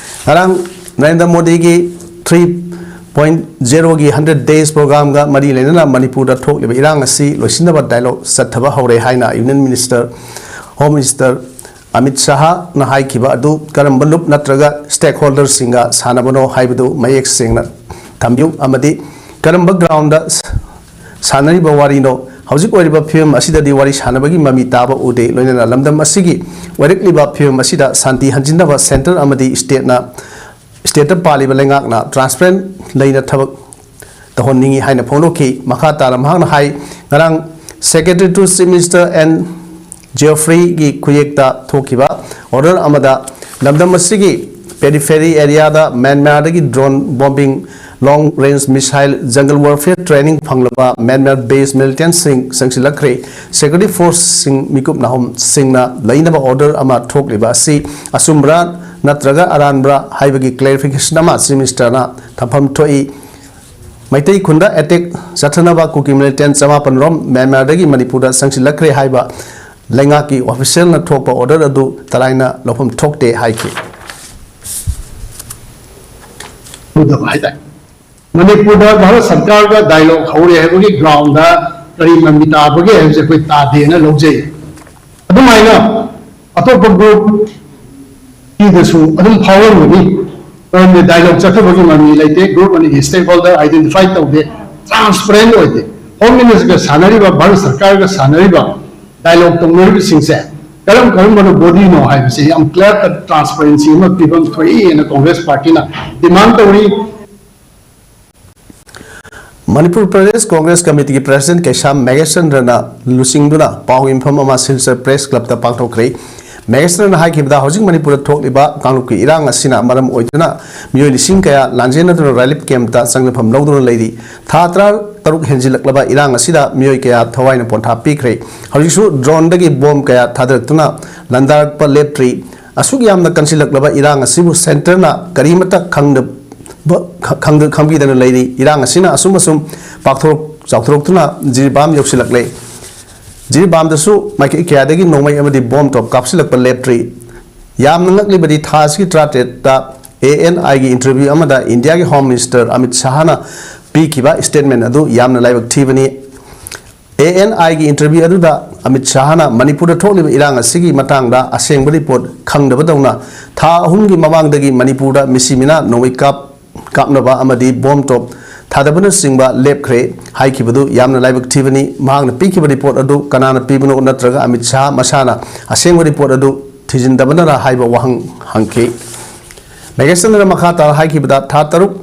ꯉꯔꯥꯡ ꯅꯔꯦꯟꯗ꯭ꯔ ꯃꯣꯗꯤꯒꯤ three point zeroꯒꯤ hundred days programꯒ ꯃꯔꯤ ꯂꯩꯅꯅ ꯃꯅꯤꯄꯨꯔꯗ ꯊꯣꯛꯂꯤꯕ ꯏꯔꯥꯡ ꯑꯁꯤ ꯂꯣꯏꯁꯤꯟꯅꯕ dialogue ꯆꯠꯊꯕ ꯍꯧꯔꯦ ꯍꯥꯏꯅ Union Minister, Home Minister Amit ꯁꯥꯍꯅ ꯍꯥꯏꯈꯤꯕ ꯑꯗꯨ ꯀꯔꯝꯕ ꯂꯨꯞ ꯅꯠꯇ꯭ꯔꯒ stakeholderꯁꯤꯡꯒ ꯁꯥꯟꯅꯕꯅꯣ ꯍꯥꯏꯕꯗꯨ ꯃꯌꯦꯛ ꯁꯦꯡꯅ ꯊꯝꯕꯤꯌꯨ ꯑꯃꯗꯤ ꯀꯔꯝꯕ groundꯗ ꯁꯥꯟꯅꯔꯤꯕ ꯋꯥꯔꯤꯅꯣ? ꯍꯧꯖꯤꯛ ꯑꯣꯏꯔꯤꯕ ꯐꯤꯕꯝ ꯑꯁꯤꯗꯗꯤ ꯋꯥꯔꯤ ꯁꯥꯟꯅꯕꯒꯤ ꯃꯃꯤ ꯇꯥꯕ ꯎꯗꯦ꯫ ꯂꯣꯏꯅꯅ ꯂꯝꯗꯝ ꯑꯁꯤꯒꯤ ꯑꯣꯏꯔꯛꯂꯤꯕ ꯐꯤꯕꯝ ꯑꯁꯤꯗ ꯁꯥꯟꯇꯤ ꯍꯟꯖꯤꯟꯅꯕ centre ꯑꯃꯗꯤ stateꯅ, stateꯇ ꯄꯥꯜꯂꯤꯕ ꯂꯩꯉꯥꯛꯅ transparent ꯂꯩꯅ ꯊꯕꯛ ꯇꯧꯍꯟꯅꯤꯡꯏ ꯍꯥꯏꯅ ꯐꯣꯡꯗꯣꯛꯈꯤ꯫ ꯃꯈꯥ ꯇꯥꯅ ꯃꯍꯥꯛꯅ ꯍꯥꯏ, ꯉꯔꯥꯡ Secretary to Chief Minister N Geoffreyꯒꯤ ꯈꯨꯌꯦꯛꯇ ꯊꯣꯛꯈꯤꯕ order ꯑꯃꯗ ꯂꯝꯗꯝ ꯑꯁꯤꯒꯤ periphery areaꯗ ꯃ꯭ꯌꯥꯟꯃꯥꯔꯗꯒꯤ drone bombing, long range missile, jungle warfare training ꯐꯪꯂꯕ ꯃ꯭ꯌꯥꯟꯃꯥꯔ based militantꯁꯤꯡ ꯆꯪꯁꯤꯜꯂꯛꯈ꯭ꯔꯦ꯫ Security forceꯁꯤꯡ ꯃꯤꯀꯨꯞ ꯅꯥꯍꯨꯝꯁꯤꯡꯅ ꯂꯩꯅꯕ order ꯑꯃ ꯊꯣꯛꯂꯤꯕ ꯑꯁꯤ ꯑꯆꯨꯝꯕ꯭ꯔꯥ ꯅꯠꯇ꯭ꯔꯒ ꯑꯔꯥꯟꯕ꯭ꯔꯥ ꯍꯥꯏꯕꯒꯤ clarification ꯑꯃ Chief Ministerꯅ ꯊꯝꯐꯝ ꯊꯣꯛꯏ꯫ ꯃꯩꯇꯩ ꯈꯨꯟꯗ attack ꯆꯠꯊꯅꯕ ꯀꯨꯀꯤ militant ꯆꯃꯥꯄꯟ ꯔꯣꯝ ꯃ꯭ꯌꯥꯟꯃꯥꯔꯗꯒꯤ ꯃꯅꯤꯄꯨꯔꯗ ꯆꯪꯁꯤꯜꯂꯛꯈ꯭ꯔꯦ ꯍꯥꯏꯕ ꯂꯩꯉꯥꯛꯀꯤ officialꯅ ꯊꯣꯛꯄ order ꯑꯗꯨ ꯇꯔꯥꯏꯅ ꯂꯧꯐꯝ ꯊꯣꯛꯇꯦ ꯍꯥꯏꯈꯤ꯫ ꯎꯗꯕ ꯍꯥꯏꯇꯥꯔꯦ꯫ ꯃꯅꯤꯄꯨꯔꯗ ꯚꯥꯔꯠ ꯁꯔꯀꯥꯔꯒ dialogue ꯍꯧꯔꯦ ꯍꯥꯏꯕꯒꯤ groundꯗ ꯀꯔꯤ ꯃꯃꯤ ꯇꯥꯕꯒꯦ ꯍꯥꯏꯕꯁꯦ ꯑꯩꯈꯣꯏ ꯇꯥꯗꯦꯅ ꯂꯧꯖꯩ꯫ ꯑꯗꯨꯃꯥꯏꯅ ꯑꯇꯣꯞꯄ groupꯀꯤꯗꯁꯨ ꯑꯗꯨꯝ ꯐꯥꯎꯔꯝꯒꯅꯤ꯫ ꯃꯔꯝꯗꯤ dialogue ꯆꯠꯊꯕꯒꯤ ꯃꯃꯤ ꯂꯩꯇꯦ, group ꯑꯅꯤꯒꯤ stakeholder identify ꯇꯧꯗꯦ, transparent ꯑꯣꯏꯗꯦ꯫ ꯍꯣꯝ ꯃꯤꯅꯤꯁꯇꯔꯒ ꯁꯥꯟꯅꯔꯤꯕ, ꯚꯥꯔꯠ ꯁꯔꯀꯥꯔꯒ ꯁꯥꯟꯅꯔꯤꯕ, ꯗꯥꯏꯂꯣꯒ ꯇꯧꯅꯔꯤꯕꯁꯤꯡꯁꯦ ꯀꯔꯝ ꯀꯔꯝꯕꯅ ꯕꯣꯗꯤꯅꯣ ꯍꯥꯏꯕꯁꯤ ꯌꯥꯝ ꯀ꯭ꯂꯤꯌꯥꯔ ꯀꯠ ꯇ꯭ꯔꯥꯟꯁꯄꯔꯦꯟꯁꯤ ꯑꯃ ꯄꯤꯐꯝ ꯊꯣꯛꯏ ꯍꯥꯏꯅ ꯀꯣꯡꯒ꯭ꯔꯦꯁ ꯄꯥꯔꯇꯤꯅ ꯗꯤꯃꯥꯟ ꯇꯧꯔꯤ꯫ ꯃꯅꯤꯄꯨꯔ ꯄ꯭ꯔꯗꯦꯁ ꯀꯣꯡꯒ꯭ꯔꯦꯁ ꯀꯃꯤꯇꯤꯒꯤ ꯄ꯭ꯔꯦꯁꯤꯗꯦꯟꯠ ꯀꯩꯁꯥꯝ ꯃꯦꯘꯦꯁ ꯆꯟꯗ꯭ꯔꯅ ꯂꯨꯆꯤꯡꯗꯨꯅ ꯄꯥꯎ ꯌꯨꯝꯐꯝ ꯑꯃ ꯁꯤꯜꯆꯔ ꯄ꯭ꯔꯦꯁ ꯀ꯭ꯂꯕꯇ ꯄꯥꯡꯊꯣꯛꯈ꯭ꯔꯦ꯫ ꯃꯦꯘꯦꯁ ꯆꯟꯗ꯭ꯔꯅ ꯍꯥꯏꯈꯤꯕꯗ, ꯍꯧꯖꯤꯛ ꯃꯅꯤꯄꯨꯔꯗ ꯊꯣꯛꯂꯤꯕ ꯀꯥꯡꯂꯨꯞꯀꯤ ꯏꯔꯥꯡ ꯑꯁꯤꯅ ꯃꯔꯝ ꯑꯣꯏꯗꯨꯅ ꯃꯤꯑꯣꯏ ꯂꯤꯁꯤꯡ ꯀꯌꯥ ꯂꯥꯟꯖꯦꯟꯅꯗꯨꯅ ꯔꯤꯂꯤꯐ ꯀꯦꯝꯞꯇ ꯆꯪꯖꯐꯝ ꯂꯧꯗꯨꯅ ꯂꯩꯔꯤ꯫ ꯊꯥ ꯇꯔꯥ ꯇꯔꯨꯛ ꯍꯦꯟꯖꯤꯜꯂꯛꯂꯕ ꯏꯔꯥꯡ ꯑꯁꯤꯗ ꯃꯤꯑꯣꯏ ꯀꯌꯥ ꯊꯋꯥꯏꯅ ꯄꯣꯟꯊꯥ ꯄꯤꯈ꯭ꯔꯦ꯫ ꯍꯧꯖꯤꯛꯁꯨ ꯗ꯭ꯔꯣꯟꯗꯒꯤ ꯕꯣꯝ ꯀꯌꯥ ꯊꯥꯗꯔꯛꯇꯨꯅ ꯂꯥꯟꯗꯥꯔꯛꯄ ꯂꯦꯞꯇ꯭ꯔꯤ꯫ ꯑꯁꯨꯛ ꯌꯥꯝꯅ ꯀꯟꯁꯤꯜꯂꯛꯂꯕ ꯏꯔꯥꯡ ꯑꯁꯤꯕꯨ ꯁꯦꯟꯇꯔꯅ ꯀꯔꯤꯃꯠꯇ ꯈꯪꯗꯕ, ꯈꯪꯗ-, ꯈꯪꯕꯤꯗꯅ ꯂꯩꯔꯤ꯫ ꯏꯔꯥꯡ ꯑꯁꯤꯅ ꯑꯁꯨꯝ ꯑꯁꯨꯝ ꯄꯥꯛꯊꯣꯔꯛ ꯆꯥꯎꯊꯣꯔꯛꯇꯨꯅ ꯖꯤꯔꯤꯕꯥꯝ ꯌꯧꯁꯤꯜꯂꯛꯂꯦ꯫ ꯖꯤꯔꯤꯕꯥꯝꯗꯁꯨ ꯃꯥꯏꯀꯩ ꯀꯌꯥꯗꯒꯤ ꯅꯣꯡꯃꯩ ꯑꯃꯗꯤ ꯕꯣꯝ ꯇꯣꯞ ꯀꯥꯞꯁꯤꯜꯂꯛꯄ ꯂꯦꯞꯇ꯭ꯔꯤ꯫ ꯌꯥꯝꯅ ꯉꯛꯂꯤꯕꯗꯤ, ꯊꯥ ꯑꯁꯤꯒꯤ ꯇꯔꯥꯇꯔꯦꯠꯇ ꯑꯦ ꯑꯦꯟ ꯑꯥꯏꯒꯤ ꯏꯟꯇꯔꯚ꯭ꯌꯨ ꯑꯃꯗ ꯏꯟꯗꯤꯌꯥꯒꯤ ꯍꯣꯝ ꯃꯤꯅꯤꯁꯇꯔ ꯑꯃꯤꯠ ꯁꯥꯍꯅ ꯄꯤꯈꯤꯕ ꯁ꯭ꯇꯦꯠꯃꯦꯟꯠ ꯑꯗꯨ ꯌꯥꯝꯅ ꯂꯥꯏꯕꯛ ꯊꯤꯕꯅꯤ꯫ ꯑꯦ ꯑꯦꯟ ꯑꯥꯏꯒꯤ ꯏꯟꯇꯔꯚ꯭ꯌꯨ ꯑꯗꯨꯗ ꯑꯃꯤꯠ ꯁꯥꯍꯅ ꯃꯅꯤꯄꯨꯔꯗ ꯊꯣꯛꯂꯤꯕ ꯏꯔꯥꯡ ꯑꯁꯤꯒꯤ ꯃꯇꯥꯡꯗ ꯑꯁꯦꯡꯕ ꯔꯤꯄꯣꯔꯠ ꯈꯪꯗꯕꯗꯧꯅ, ꯊꯥ ꯑꯍꯨꯝꯒꯤ ꯃꯃꯥꯡꯗꯒꯤ ꯃꯅꯤꯄꯨꯔꯗ ꯃꯤꯁꯤ ꯃꯤꯅꯥ ꯅꯣꯡꯃꯩ ꯀꯥꯞ-, ꯀꯥꯞꯅꯕ ꯑꯃꯗꯤ ꯕꯣꯝ ꯇꯣꯞ ꯊꯥꯗꯕꯅꯆꯤꯡꯕ ꯂꯦꯞꯈ꯭ꯔꯦ ꯍꯥꯏꯈꯤꯕꯗꯨ ꯌꯥꯝꯅ ꯂꯥꯏꯕꯛ ꯊꯤꯕꯅꯤ꯫ ꯃꯍꯥꯛꯅ ꯄꯤꯈꯤꯕ ꯔꯤꯄꯣꯔꯠ ꯑꯗꯨ ꯀꯅꯥꯅ ꯄꯤꯕꯅꯣ ꯅꯠꯇ꯭ꯔꯒ ꯑꯃꯤꯠ ꯁꯥꯍ ꯃꯁꯥꯅ ꯑꯁꯦꯡꯕ ꯔꯤꯄꯣꯔꯠ ꯑꯗꯨ ꯊꯤꯖꯤꯟꯗꯕꯅꯔ ꯍꯥꯏꯕ ꯋꯥꯍꯪ ꯍꯪꯈꯤ꯫ ꯃꯦꯘꯦꯁ ꯆꯟꯗ꯭ꯔꯅ ꯃꯈꯥ ꯇꯥꯅ ꯍꯥꯏꯈꯤꯕꯗ, ꯊꯥ ꯇꯔꯨꯛ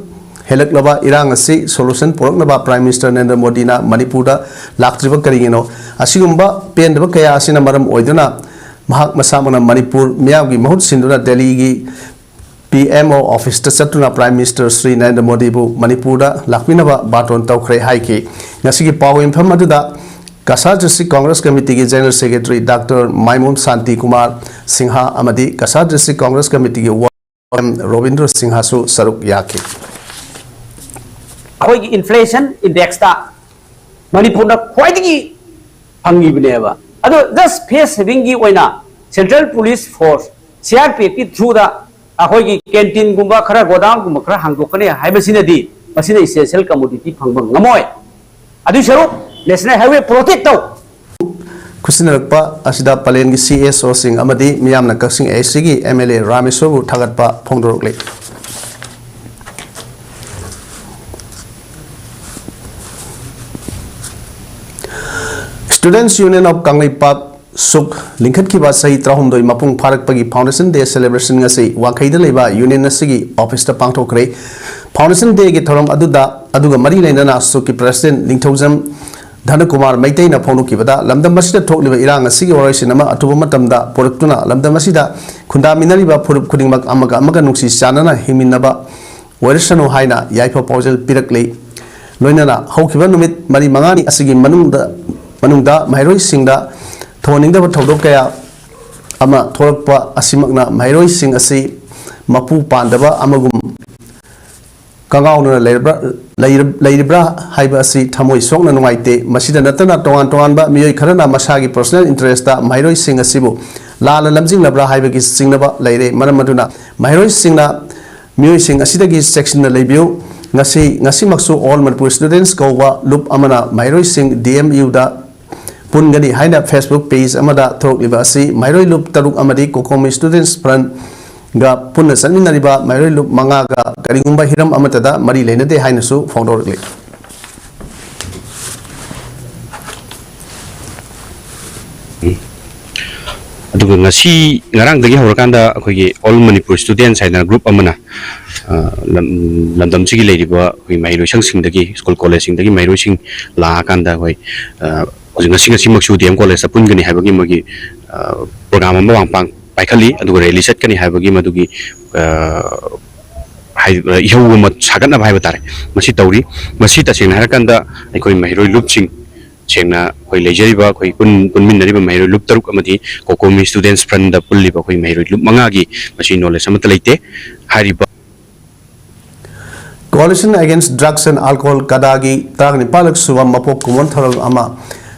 ꯍꯦꯜꯂꯛꯂꯕ ꯏꯔꯥꯡ ꯑꯁꯤ ꯁꯣꯂꯨꯁꯟ ꯄꯨꯔꯛꯅꯕ ꯄ꯭ꯔꯥꯏꯝ ꯃꯤꯅꯤꯁꯇꯔ ꯅꯔꯦꯟꯗ꯭ꯔ ꯃꯣꯗꯤꯅ ꯃꯅꯤꯄꯨꯔꯗ ꯂꯥꯛꯇ꯭ꯔꯤꯕ ꯀꯔꯤꯒꯤꯅꯣ? ꯑꯁꯤꯒꯨꯝꯕ ꯄꯦꯟꯗꯕ ꯀꯌꯥ ꯑꯁꯤꯅ ꯃꯔꯝ ꯑꯣꯏꯗꯨꯅ ꯃꯍꯥꯛ ꯃꯁꯥꯃꯛꯅ ꯃꯅꯤꯄꯨꯔ ꯃꯤꯌꯥꯝꯒꯤ ꯃꯍꯨꯠ ꯁꯤꯟꯗꯨꯅ ꯗꯦꯜꯂꯤꯒꯤ ꯄꯤ ꯑꯦꯝ ꯑꯣ ꯑꯣꯐꯤꯁꯇ ꯆꯠꯇꯨꯅ ꯄ꯭ꯔꯥꯏꯝ ꯃꯤꯅꯤꯁꯇꯔ ꯁ꯭ꯔꯤ ꯅꯔꯦꯟꯗ꯭ꯔ ꯃꯣꯗꯤꯕꯨ ꯃꯅꯤꯄꯨꯔꯗ ꯂꯥꯛꯄꯤꯅꯕ ꯕꯥꯇꯣꯟ ꯇꯧꯈ꯭ꯔꯦ ꯍꯥꯏꯈꯤ꯫ ꯉꯁꯤꯒꯤ ꯄꯥꯎ ꯌꯨꯝꯐꯝ ꯑꯗꯨꯗ ꯀꯁꯥꯔ ꯗꯤꯁꯇ꯭ꯔꯤꯛ ꯀꯣꯡꯒ꯭ꯔꯦꯁ ꯀꯃꯤꯇꯤꯒꯤ general secretary doctor Maimom Santi Kumar Singh ꯑꯃꯗꯤ ꯀꯁꯥꯔ ꯗꯤꯁꯇ꯭ꯔꯤꯛ ꯀꯣꯡꯒ꯭ꯔꯦꯁ ꯀꯃꯤꯇꯤꯒꯤ ꯋꯥ-, ꯑꯦꯝ ꯔꯣꯕꯤꯟꯗ꯭ꯔ ꯁꯤꯡꯍꯁꯨ ꯁꯔꯨꯛ ꯌꯥꯈꯤ꯫ ꯑꯩꯈꯣꯏꯒꯤ ꯏꯟꯐ꯭ꯂꯦꯁꯟ ꯏꯟꯗꯦꯛꯁꯇ ꯃꯅꯤꯄꯨꯔꯅ ꯈ꯭ꯋꯥꯏꯗꯒꯤ ꯐꯪꯉꯤꯕꯅꯦꯕ꯫ ꯑꯗꯣ ꯖꯁ ꯐꯦꯁ ꯁꯦꯚꯤꯡꯒꯤ ꯑꯣꯏꯅ central police forces, C R P ꯑꯦꯐꯀꯤ ꯊ꯭ꯔꯨꯗ ꯑꯩꯈꯣꯏꯒꯤ ꯀꯦꯟꯇꯤꯟꯒꯨꯝꯕ, ꯈꯔ ꯒꯣꯗꯥꯎꯟꯒꯨꯝꯕ ꯈꯔ ꯍꯥꯡꯗꯣꯛꯀꯅꯤ ꯍꯥꯏꯕꯁꯤꯅꯗꯤ ꯃꯁꯤꯅ ꯏꯁꯦꯟꯁꯤꯌꯦꯜ ꯀꯃꯣꯗꯤꯇꯤ ꯐꯪꯕ ꯉꯝꯃꯣꯏ꯫ ꯑꯗꯨꯏ ꯁꯔꯨꯛ ꯅꯦꯁꯅꯦꯜ ꯍꯥꯏꯋꯦ ꯄ꯭ꯔꯣꯇꯦꯛ ꯇꯧ꯫ ꯈꯨꯠꯁꯤꯟꯅꯔꯛꯄ ꯑꯁꯤꯗ ꯄꯂꯦꯟꯒꯤ ꯁꯤ ꯑꯦꯁ ꯑꯣꯁꯤꯡ ꯑꯃꯗꯤ ꯃꯤꯌꯥꯝꯅ ꯀꯛꯆꯤꯡ ꯑꯦ ꯁꯤꯒꯤ ꯑꯦꯝ ꯑꯦꯜ ꯑꯦ ꯔꯥꯃꯦꯁꯣꯔꯕꯨ ꯊꯥꯒꯠꯄ ꯐꯣꯡꯗꯣꯔꯛꯂꯤ꯫ Students Union of ꯀꯪꯂꯩꯄꯥꯛ, ꯁꯨꯛ, ꯂꯤꯡꯈꯠꯈꯤꯕ ꯆꯍꯤ ꯇꯔꯥꯍꯨꯝꯗꯣꯏ ꯃꯄꯨꯡ ꯐꯥꯔꯛꯄꯒꯤ Foundation Day celebration ꯉꯁꯤ ꯋꯥꯡꯈꯩꯗ ꯂꯩꯕ Union ꯑꯁꯤꯒꯤ office ꯇ ꯄꯥꯡꯊꯣꯛꯈ꯭ꯔꯦ꯫ Foundation Day ꯒꯤ ꯊꯧꯔꯝ ꯑꯗꯨꯗ, ꯑꯗꯨꯒ ꯃꯔꯤ ꯂꯩꯅꯅ ꯁꯨꯛꯀꯤ President ꯅꯤꯡꯊꯧꯖꯝ ꯙꯅꯀꯨꯃꯥꯔ ꯃꯩꯇꯩꯅ ꯐꯣꯡꯗꯣꯛꯈꯤꯕꯗ, ꯂꯝꯗꯝ ꯑꯁꯤꯗ ꯊꯣꯛꯂꯤꯕ ꯏꯔꯥꯡ ꯑꯁꯤꯒꯤ ꯋꯥꯔꯣꯏꯁꯤꯟ ꯑꯃ ꯑꯊꯨꯕ ꯃꯇꯝꯗ ꯄꯨꯔꯛꯇꯨꯅ, ꯂꯝꯗꯝ ꯑꯁꯤꯗ ꯈꯨꯟꯗꯥꯃꯤꯟꯅꯔꯤꯕ ꯐꯨꯔꯨꯞ ꯈꯨꯗꯤꯡꯃꯛ ꯑꯃꯒ ꯑꯃꯒ ꯅꯨꯡꯁꯤ ꯆꯥꯟꯅꯅ ꯍꯤꯡꯃꯤꯟꯅꯕ ꯑꯣꯏꯔꯁꯅꯨ ꯍꯥꯏꯅ ꯌꯥꯏꯐ ꯄꯥꯎꯖꯦꯜ ꯄꯤꯔꯛꯂꯤ꯫ ꯂꯣꯏꯅꯅ ꯍꯧꯈꯤꯕ ꯅꯨꯃꯤꯠ ꯃꯔꯤ ꯃꯉꯥꯅꯤ ꯑꯁꯤꯒꯤ ꯃꯅꯨꯡꯗ, ꯃꯅꯨꯡꯗ ꯃꯍꯩꯔꯣꯏꯁꯤꯡꯗ ꯊꯣꯟꯅꯤꯡꯗꯕ ꯊꯧꯗꯣꯛ ꯀꯌꯥ ꯑꯃ ꯊꯣꯛꯂꯛꯄ ꯑꯁꯤꯃꯛꯅ ꯃꯍꯩꯔꯣꯏꯁꯤꯡ ꯑꯁꯤ ꯃꯄꯨ ꯄꯥꯟꯗꯕ ꯑꯃꯒꯨꯝ ꯀꯉꯥꯎꯅꯅ ꯂꯩꯔꯕ꯭ꯔꯥ, ꯂꯩꯔ-, ꯂꯩꯔꯤꯕ꯭ꯔꯥ ꯍꯥꯏꯕ ꯑꯁꯤ ꯊꯃꯣꯏ ꯁꯣꯛꯅ ꯅꯨꯡꯉꯥꯏꯇꯦ꯫ ꯃꯁꯤꯗ ꯅꯠꯇꯅ ꯇꯣꯉꯥꯟ ꯇꯣꯉꯥꯟꯕ ꯃꯤꯑꯣꯏ ꯈꯔꯅ ꯃꯁꯥꯒꯤ personal interest ꯇ ꯃꯍꯩꯔꯣꯏꯁꯤꯡ ꯑꯁꯤꯕꯨ ꯂꯥꯟꯅ ꯂꯝꯖꯤꯡꯂꯕ꯭ꯔꯥ ꯍꯥꯏꯕꯒꯤ ꯆꯤꯡꯅꯕ ꯂꯩꯔꯦ꯫ ꯃꯔꯝ ꯑꯗꯨꯅ ꯃꯍꯩꯔꯣꯏꯁꯤꯡꯅ, ꯃꯤꯑꯣꯏꯁꯤꯡ ꯑꯁꯤꯗꯒꯤ ꯆꯦꯛꯁꯤꯟꯅ ꯂꯩꯕꯤꯌꯨ꯫ ꯉꯁꯤ, ꯉꯁꯤꯃꯛꯁꯨ All Manipur Students ꯀꯧꯕ ꯂꯨꯞ ꯑꯃꯅ ꯃꯍꯩꯔꯣꯏꯁꯤꯡ D M U ꯗ ꯄꯨꯟꯒꯅꯤ ꯍꯥꯏꯅ Facebook page ꯑꯃꯗ ꯊꯣꯛꯂꯤꯕ ꯑꯁꯤ ꯃꯍꯩꯔꯣꯏ ꯂꯨꯞ ꯇꯔꯨꯛ ꯑꯃꯗꯤ COCOMI Students Front ꯒ ꯄꯨꯟꯅ ꯆꯠꯃꯤꯟꯅꯔꯤꯕ ꯃꯍꯩꯔꯣꯏ ꯂꯨꯞ ꯃꯉꯥꯒ ꯀꯔꯤꯒꯨꯝꯕ ꯍꯤꯔꯝ ꯑꯃꯠꯇꯗ ꯃꯔꯤ ꯂꯩꯅꯗꯦ ꯍꯥꯏꯅꯁꯨ ꯐꯣꯡꯗꯣꯔꯛꯂꯤ꯫ ꯑꯗꯨꯒ ꯉꯁꯤ, ꯉꯔꯥꯡꯗꯒꯤ ꯍꯧꯔꯀꯥꯟꯗ ꯑꯩꯈꯣꯏꯒꯤ All Manipur Students ꯍꯥꯏꯗꯅ group ꯑꯃꯅ, ꯑ, ꯂꯝ-, ꯂꯝꯗꯝꯁꯤꯒꯤ ꯂꯩꯔꯤꯕ ꯑꯩꯈꯣꯏ ꯃꯍꯩꯂꯣꯏꯁꯪꯁꯤꯡꯗꯒꯤ, school collegeꯁꯤꯡꯗꯒꯤ ꯃꯍꯩꯔꯣꯏꯁꯤꯡ ꯂꯥꯛꯑꯀꯥꯟꯗ ꯑꯩꯈꯣꯏ, ꯑ, ꯍꯧꯖꯤꯛ ꯉꯁꯤ, ꯉꯁꯤꯃꯛꯁꯨ D M College ꯇ ꯄꯨꯟꯒꯅꯤ ꯍꯥꯏꯕꯒꯤ ꯃꯣꯏꯒꯤ, ꯑ, program ꯑꯃ ꯋꯥꯡꯄꯥꯡ ꯄꯥꯏꯈꯠꯂꯤ꯫ ꯑꯗꯨꯒ rally ꯆꯠꯀꯅꯤ ꯍꯥꯏꯕꯒꯤ ꯃꯗꯨꯒꯤ, ꯑ, ꯍꯥꯏ-, ꯏꯍꯧ ꯑꯃ ꯁꯥꯒꯠꯅꯕ ꯍꯥꯏꯕ ꯇꯥꯔꯦ, ꯃꯁꯤ ꯇꯧꯔꯤ꯫ ꯃꯁꯤ ꯇꯁꯦꯡꯅ ꯍꯥꯏꯔꯀꯥꯟꯗ ꯑꯩꯈꯣꯏ ꯃꯍꯩꯔꯣꯏ ꯂꯨꯞꯁꯤꯡ, ꯁꯦꯡꯅ ꯑꯩꯈꯣꯏ ꯂꯩꯖꯔꯤꯕ ꯑꯩꯈꯣꯏ ꯄꯨꯟ-, ꯄꯨꯟꯃꯤꯟꯅꯔꯤꯕ ꯃꯍꯩꯔꯣꯏ ꯂꯨꯞ ꯇꯔꯨꯛ ꯑꯃꯗꯤ COCOMI Students Front ꯗ ꯄꯨꯜꯂꯤꯕ ꯑꯩꯈꯣꯏ ꯃꯍꯩꯔꯣꯏ ꯂꯨꯞ ꯃꯉꯥꯒꯤ ꯃꯁꯤ knowledge ꯑꯃꯠꯇ ꯂꯩꯇꯦ꯫ ꯍꯥꯏꯔꯤꯕ Coalition Against Drugs and Alcohol, ꯀꯗꯥꯒꯤ ꯇꯔꯥꯅꯤꯄꯥꯜꯂꯛ ꯁꯨꯕ ꯃꯄꯣꯛ ꯀꯨꯝꯑꯣꯟ ꯊꯧꯔꯝ ꯑꯃ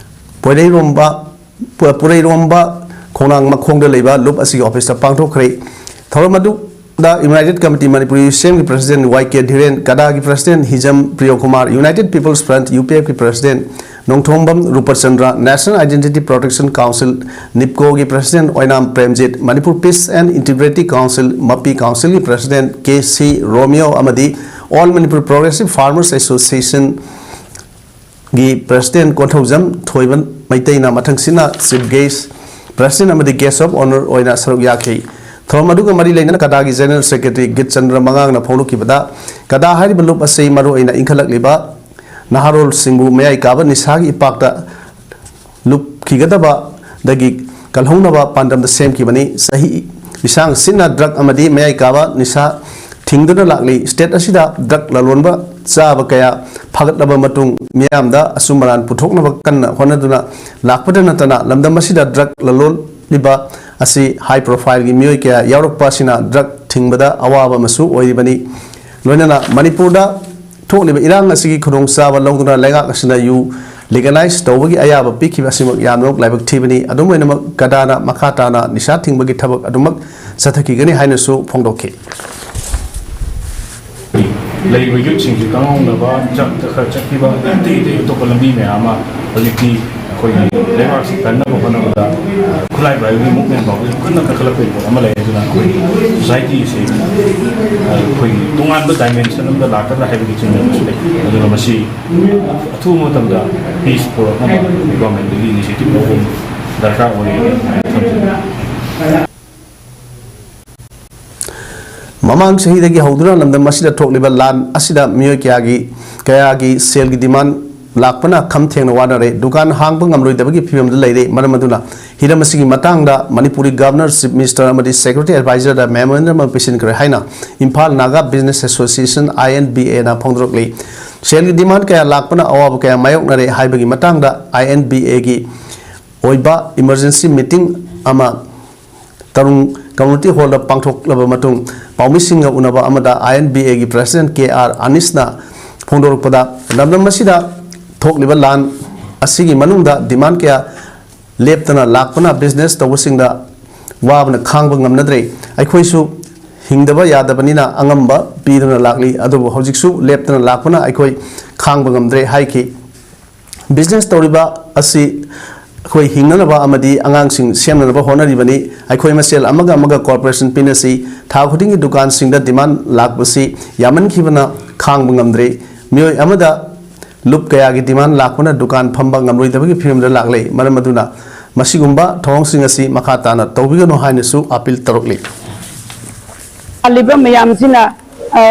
ꯄꯣꯏꯔꯩꯔꯣꯝꯕ, ꯄꯨ-, ꯄꯨꯔꯩꯔꯣꯝꯕ ꯈꯣꯡꯅꯥꯡ ꯃꯈꯣꯡꯗ ꯂꯩꯕ ꯂꯨꯞ ꯑꯁꯤꯒꯤ office ꯇ ꯄꯥꯡꯊꯣꯛꯈ꯭ꯔꯦ꯫ ꯊꯧꯔꯝ ꯑꯗꯨꯗ United Committee Manipur U C M ꯒꯤ President Y K ꯙꯤꯔꯦꯟ, ꯀꯗꯥꯒꯤ President ꯍꯤꯖꯝ Priyokumar, United People's Front, U P F ꯀꯤ President Nongthombam ꯔꯨꯄꯆꯟꯗ꯭ꯔ, National Identity Protection Council, NIPCO ꯒꯤ President Oinam Premjit, Manipur Peace and Integrity Council, ꯃꯄꯤ Council ꯒꯤ President K C ꯔꯣꯃꯤꯌꯣ ꯑꯃꯗꯤ All Manipur Progressive Farmers Association, ꯒꯤ President Konthoujam ꯊꯣꯏꯕ ꯃꯩꯇꯩꯅ ꯃꯊꯪꯁꯤꯠꯅ Chief Guest, President ꯑꯃꯗꯤ Guest of Honour ꯑꯣꯏꯅ ꯁꯔꯨꯛ ꯌꯥꯈꯤ꯫ ꯊꯧꯔꯝ ꯑꯗꯨꯒ ꯃꯔꯤ ꯂꯩꯅꯅ ꯀꯗꯥꯒꯤ General Secretary ꯒꯤꯠꯆꯟꯗ꯭ꯔ ꯃꯉꯥꯡꯅ ꯐꯣꯡꯗꯣꯛꯈꯤꯕꯗ, ꯀꯗꯥ ꯍꯥꯏꯔꯤꯕ ꯂꯨꯞ ꯑꯁꯤ ꯃꯔꯨꯑꯣꯏꯅ ꯏꯟꯈꯠꯂꯛꯂꯤꯕ ꯅꯍꯥꯔꯣꯜꯁꯤꯡꯕꯨ ꯃꯌꯥꯏ ꯀꯥꯕ ꯅꯤꯁꯥꯒꯤ ꯏꯄꯥꯛꯇ ꯂꯨꯞꯈꯤꯒꯗꯕꯗꯒꯤ ꯀꯜꯍꯧꯅꯕ ꯄꯥꯟꯗꯝꯗ ꯁꯦꯝꯈꯤꯕꯅꯤ꯫ ꯆꯍꯤ ꯂꯤꯁꯥꯡ ꯁꯤꯠꯅ drug ꯑꯃꯗꯤ ꯃꯌꯥꯏ ꯀꯥꯕ ꯅꯤꯁꯥ ꯊꯤꯡꯗꯨꯅ ꯂꯥꯛꯂꯤ꯫ State ꯑꯁꯤꯗ drug ꯂꯂꯣꯟꯕ ꯆꯥꯕ ꯀꯌꯥ ꯐꯒꯠꯂꯕ ꯃꯇꯨꯡ, ꯃꯤꯌꯥꯝꯗ ꯑꯆꯨꯝ ꯑꯔꯥꯟ ꯄꯨꯊꯣꯛꯅꯕ ꯀꯟꯅ ꯍꯣꯠꯅꯗꯨꯅ ꯂꯥꯛꯄꯗ ꯅꯠꯇꯅ, ꯂꯝꯗꯝ ꯑꯁꯤꯗ drug ꯂꯂꯣꯜꯂꯤꯕ ꯑꯁꯤ high profile ꯒꯤ ꯃꯤꯑꯣꯏ ꯀꯌꯥ ꯌꯥꯎꯔꯛꯄ ꯑꯁꯤꯅ drug ꯊꯤꯡꯕꯗ ꯑꯋꯥꯕ ꯑꯃꯁꯨ ꯑꯣꯏꯔꯤꯕꯅꯤ꯫ ꯂꯣꯏꯅꯅ ꯃꯅꯤꯄꯨꯔꯗ ꯊꯣꯛꯂꯤꯕ ꯏꯔꯥꯡ ꯑꯁꯤꯒꯤ ꯈꯨꯗꯣꯡꯆꯥꯕ ꯂꯧꯗꯨꯅ ꯂꯩꯉꯥꯛ ꯑꯁꯤꯅ ꯌꯨ legalize ꯇꯧꯕꯒꯤ ꯑꯌꯥꯕ ꯄꯤꯈꯤꯕ ꯑꯁꯤꯃꯛ ꯌꯥꯝꯅꯃꯛ ꯂꯥꯏꯕꯛ ꯊꯤꯕꯅꯤ꯫ ꯑꯗꯨꯝ ꯑꯣꯏꯅꯃꯛ, ꯀꯗꯥꯅ ꯃꯈꯥ ꯇꯥꯅ ꯅꯤꯁꯥ ꯊꯤꯡꯕꯒꯤ ꯊꯕꯛ ꯑꯗꯨꯃꯛ ꯆꯠꯊꯈꯤꯒꯅꯤ ꯍꯥꯏꯅꯁꯨ ꯐꯣꯡꯗꯣꯛꯈꯤ꯫ ꯂꯩꯔꯤꯕ youth ꯁꯤꯡꯁꯤ ꯈꯪꯍꯧꯅꯕ, drug ꯇ ꯈꯔ ꯆꯠꯈꯤꯕ, ꯑꯇꯩ ꯑꯇꯩ ꯑꯇꯣꯞꯄ ꯂꯝꯕꯤ ꯃꯌꯥꯝ ꯑꯃ ꯍꯧꯖꯤꯛꯇꯤ ꯑꯩꯈꯣꯏꯒꯤ ꯂꯩꯕꯥꯛꯁꯤ ꯀꯟꯅꯕ ꯍꯣꯠꯅꯕꯗ ꯈꯨꯠꯂꯥꯏ ꯄꯥꯏꯕꯒꯤ movement ꯐꯥꯎꯕ ꯌꯥꯝ ꯀꯟꯅ ꯀꯟꯈꯠꯂꯛꯄꯒꯤ ꯄꯣꯠ ꯑꯃ ꯂꯩ꯫ ꯑꯗꯨꯅ ꯑꯩꯈꯣꯏꯒꯤ society ꯑꯁꯤ ꯑꯩꯈꯣꯏꯒꯤ ꯇꯣꯉꯥꯟꯕ dimension ꯑꯃꯗ ꯂꯥꯛꯀꯗ꯭ꯔꯥ ꯍꯥꯏꯕꯒꯤ ꯆꯤꯡꯅꯕꯁꯨ ꯂꯩ꯫ ꯑꯗꯨꯅ ꯃꯁꯤ ꯑꯊꯨꯕ ꯃꯇꯝꯗ peace ꯄꯨꯔꯛꯅꯕ government ꯇꯒꯤ initiative ꯂꯧꯕ ꯗꯔꯀꯥꯔ ꯑꯣꯏ ꯍꯥꯏꯅ ꯊꯝꯖꯒꯦ꯫ ꯃꯃꯥꯡ ꯆꯍꯤꯗꯒꯤ ꯍꯧꯗꯨꯅ ꯂꯝꯗꯝ ꯑꯁꯤꯗ ꯊꯣꯛꯂꯤꯕ ꯂꯥꯟ ꯑꯁꯤꯗ ꯃꯤꯑꯣꯏ ꯀꯌꯥꯒꯤ, ꯀꯌꯥꯒꯤ ꯁꯦꯜꯒꯤ demand ꯂꯥꯛꯄꯅ ꯈꯝ ꯊꯦꯡꯅ ꯋꯥꯅꯔꯦ꯫ ꯗꯨꯀꯥꯟ ꯍꯥꯡꯕ ꯉꯝꯂꯣꯏꯗꯕꯒꯤ ꯐꯤꯕꯝꯗ ꯂꯩꯔꯦ꯫ ꯃꯔꯝ ꯑꯗꯨꯅ ꯍꯤꯔꯝ ꯑꯁꯤꯒꯤ ꯃꯇꯥꯡꯗ ꯃꯅꯤꯄꯨꯔꯒꯤ Governor, Chief Minister ꯑꯃꯗꯤ Secretary Advisor ꯗ memorandum ꯑꯃ ꯄꯤꯁꯤꯟꯈ꯭ꯔꯦ ꯍꯥꯏꯅ Imphal Naga Business Association, I N B A ꯅ ꯐꯣꯡꯗꯣꯔꯛꯂꯤ꯫ ꯁꯦꯜꯒꯤ demand ꯀꯌꯥ ꯂꯥꯛꯄꯅ ꯑꯋꯥꯕ ꯀꯌꯥ ꯃꯥꯌꯣꯛꯅꯔꯦ ꯍꯥꯏꯕꯒꯤ ꯃꯇꯥꯡꯗ I N B A ꯒꯤ ꯑꯣꯏꯕ emergency meeting ꯑꯃ ꯇꯔꯨꯡ Community Hall ꯗ ꯄꯥꯡꯊꯣꯛꯂꯕ ꯃꯇꯨꯡ, ꯄꯥꯎꯃꯤꯁꯤꯡꯒ ꯎꯅꯕ ꯑꯃꯗ I N B A ꯒꯤ President ꯀꯦ ꯑꯥꯔ ꯑꯅꯤꯁꯅ ꯐꯣꯡꯗꯣꯔꯛꯄꯗ, ꯂꯝꯗꯝ ꯑꯁꯤꯗ ꯊꯣꯛꯂꯤꯕ ꯂꯥꯟ ꯑꯁꯤꯒꯤ ꯃꯅꯨꯡꯗ demand ꯀꯌꯥ ꯂꯦꯞꯇꯅ ꯂꯥꯛꯄꯅ business ꯇꯧꯕꯁꯤꯡꯗ ꯋꯥꯕꯅ ꯈꯥꯡꯕ ꯉꯝꯅꯗ꯭ꯔꯦ꯫ ꯑꯩꯈꯣꯏꯁꯨ ꯍꯤꯡꯗꯕ ꯌꯥꯗꯕꯅꯤꯅ ꯑꯉꯝꯕ ꯄꯤꯗꯨꯅ ꯂꯥꯛꯂꯤ, ꯑꯗꯨꯕꯨ ꯍꯧꯖꯤꯛꯁꯨ ꯂꯦꯞꯇꯅ ꯂꯥꯛꯄꯅ ꯑꯩꯈꯣꯏ ꯈꯥꯡꯕ ꯉꯝꯗ꯭ꯔꯦ ꯍꯥꯏꯈꯤ꯫ Business ꯇꯧꯔꯤꯕ ꯑꯁꯤ ꯑꯩꯈꯣꯏ ꯍꯤꯡꯅꯅꯕ ꯑꯃꯗꯤ ꯑꯉꯥꯡꯁꯤꯡ ꯁꯦꯝꯅꯅꯕ ꯍꯣꯠꯅꯔꯤꯕꯅꯤ꯫ ꯑꯩꯈꯣꯏ ꯃꯁꯦꯜ ꯑꯃꯒ ꯑꯃꯒ cooperation ꯄꯤꯅꯁꯤ꯫ ꯊꯥ ꯈꯨꯗꯤꯡꯒꯤ ꯗꯨꯀꯥꯟꯁꯤꯡꯗ demand ꯂꯥꯛꯄꯁꯤ ꯌꯥꯝꯃꯟꯈꯤꯕꯅ ꯈꯥꯡꯕ ꯉꯝꯗ꯭ꯔꯦ꯫ ꯃꯤꯑꯣꯏ ꯑꯃꯗ ꯂꯨꯞ ꯀꯌꯥꯒꯤ demand ꯂꯥꯛꯄꯅ ꯗꯨꯀꯥꯟ ꯐꯝꯕ ꯉꯝꯂꯣꯏꯗꯕꯒꯤ ꯐꯤꯕꯝꯗ ꯂꯥꯛꯂꯦ꯫ ꯃꯔꯝ ꯑꯗꯨꯅ ꯃꯁꯤꯒꯨꯝꯕ ꯊꯧꯑꯣꯡꯁꯤꯡ ꯑꯁꯤ ꯃꯈꯥ ꯇꯥꯅ ꯇꯧꯕꯤꯒꯅꯨ ꯍꯥꯏꯅꯁꯨ appeal ꯇꯧꯔꯛꯂꯤ꯫ ꯂꯥꯛꯂꯤꯕ ꯃꯌꯥꯝꯁꯤꯅ, ꯑ,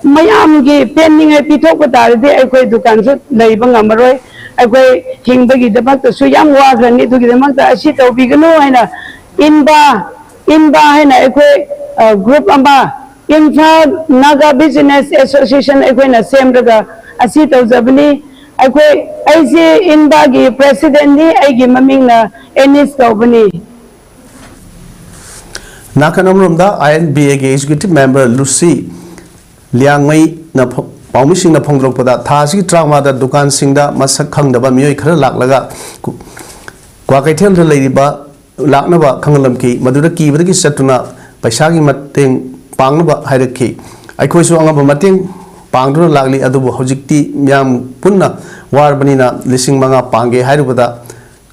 ꯃꯌꯥꯝꯒꯤ ꯄꯦꯟꯅꯤꯡꯉꯥꯏ ꯄꯤꯊꯣꯛꯄ ꯇꯥꯔꯗꯤ ꯑꯩꯈꯣꯏ ꯗꯨꯀꯥꯟꯁꯨ ꯂꯩꯕ ꯉꯝꯃꯔꯣꯏ꯫ ꯑꯩꯈꯣꯏ ꯍꯤꯡꯕꯒꯤꯗꯃꯛꯇꯁꯨ ꯌꯥꯝ ꯋꯥꯈ꯭ꯔꯅꯤ꯫ ꯑꯗꯨꯒꯤꯗꯃꯛꯇ ꯑꯁꯤ ꯇꯧꯕꯤꯒꯅꯨ ꯍꯥꯏꯅ ꯏꯟꯕ, ꯏꯟꯕ ꯍꯥꯏꯅ ꯑꯩꯈꯣꯏ, ꯑ, group ꯑꯃ, ꯏꯝꯐꯥꯜ ꯅꯥꯒꯥ ꯕꯤꯖꯤꯅꯦꯁ ꯑꯦꯁꯣꯁꯤꯌꯦꯁꯟ ꯑꯩꯈꯣꯏꯅ ꯁꯦꯝꯂꯒ ꯑꯁꯤ ꯇꯧꯖꯕꯅꯤ꯫ ꯑꯩꯈꯣꯏ, ꯑꯩꯁꯤ ꯏꯟꯕꯥꯒꯤ presidentꯅꯤ, ꯑꯩꯒꯤ ꯃꯃꯤꯡꯅ ꯑꯦꯅꯤꯁ ꯀꯧꯕꯅꯤ꯫ ꯅꯥꯀꯟ ꯑꯃꯔꯣꯝꯗ, I N B Aꯒꯤ executive member ꯂꯨꯁꯤ ꯂꯤꯌꯥꯡꯃꯩꯅ ꯐ-, ꯄꯥꯎꯃꯤꯁꯤꯡꯅ ꯐꯣꯡꯗꯣꯔꯛꯄꯗ, ꯊꯥ ꯑꯁꯤꯒꯤ ꯇꯔꯥꯃꯉꯥꯗ ꯗꯨꯀꯥꯟꯁꯤꯡꯗ ꯃꯁꯛ ꯈꯪꯗꯕ ꯃꯤꯑꯣꯏ ꯈꯔ ꯂꯥꯛꯂꯒ ꯀꯨ-, ꯀ꯭ꯋꯥꯀꯩꯊꯦꯜꯗ ꯂꯩꯔꯤꯕ ꯂꯥꯛꯅꯕ ꯈꯪꯍꯜꯂꯝꯈꯤ꯫ ꯃꯗꯨꯗ ꯀꯤꯕꯗꯒꯤ ꯆꯠꯇꯨꯅ ꯄꯩꯁꯥꯒꯤ ꯃꯇꯦꯡ ꯄꯥꯡꯅꯕ ꯍꯥꯏꯔꯛꯈꯤ꯫ ꯑꯩꯈꯣꯏꯁꯨ ꯑꯉꯝꯕ ꯃꯇꯦꯡ ꯄꯥꯡꯗꯨꯅ ꯂꯥꯛꯂꯤ, ꯑꯗꯨꯕꯨ ꯍꯧꯖꯤꯛꯇꯤ ꯃꯤꯌꯥꯝ ꯄꯨꯟꯅ ꯋꯥꯔꯕꯅꯤꯅ ꯂꯤꯁꯤꯡ ꯃꯉꯥ ꯄꯥꯡꯒꯦ ꯍꯥꯏꯔꯨꯕꯗ,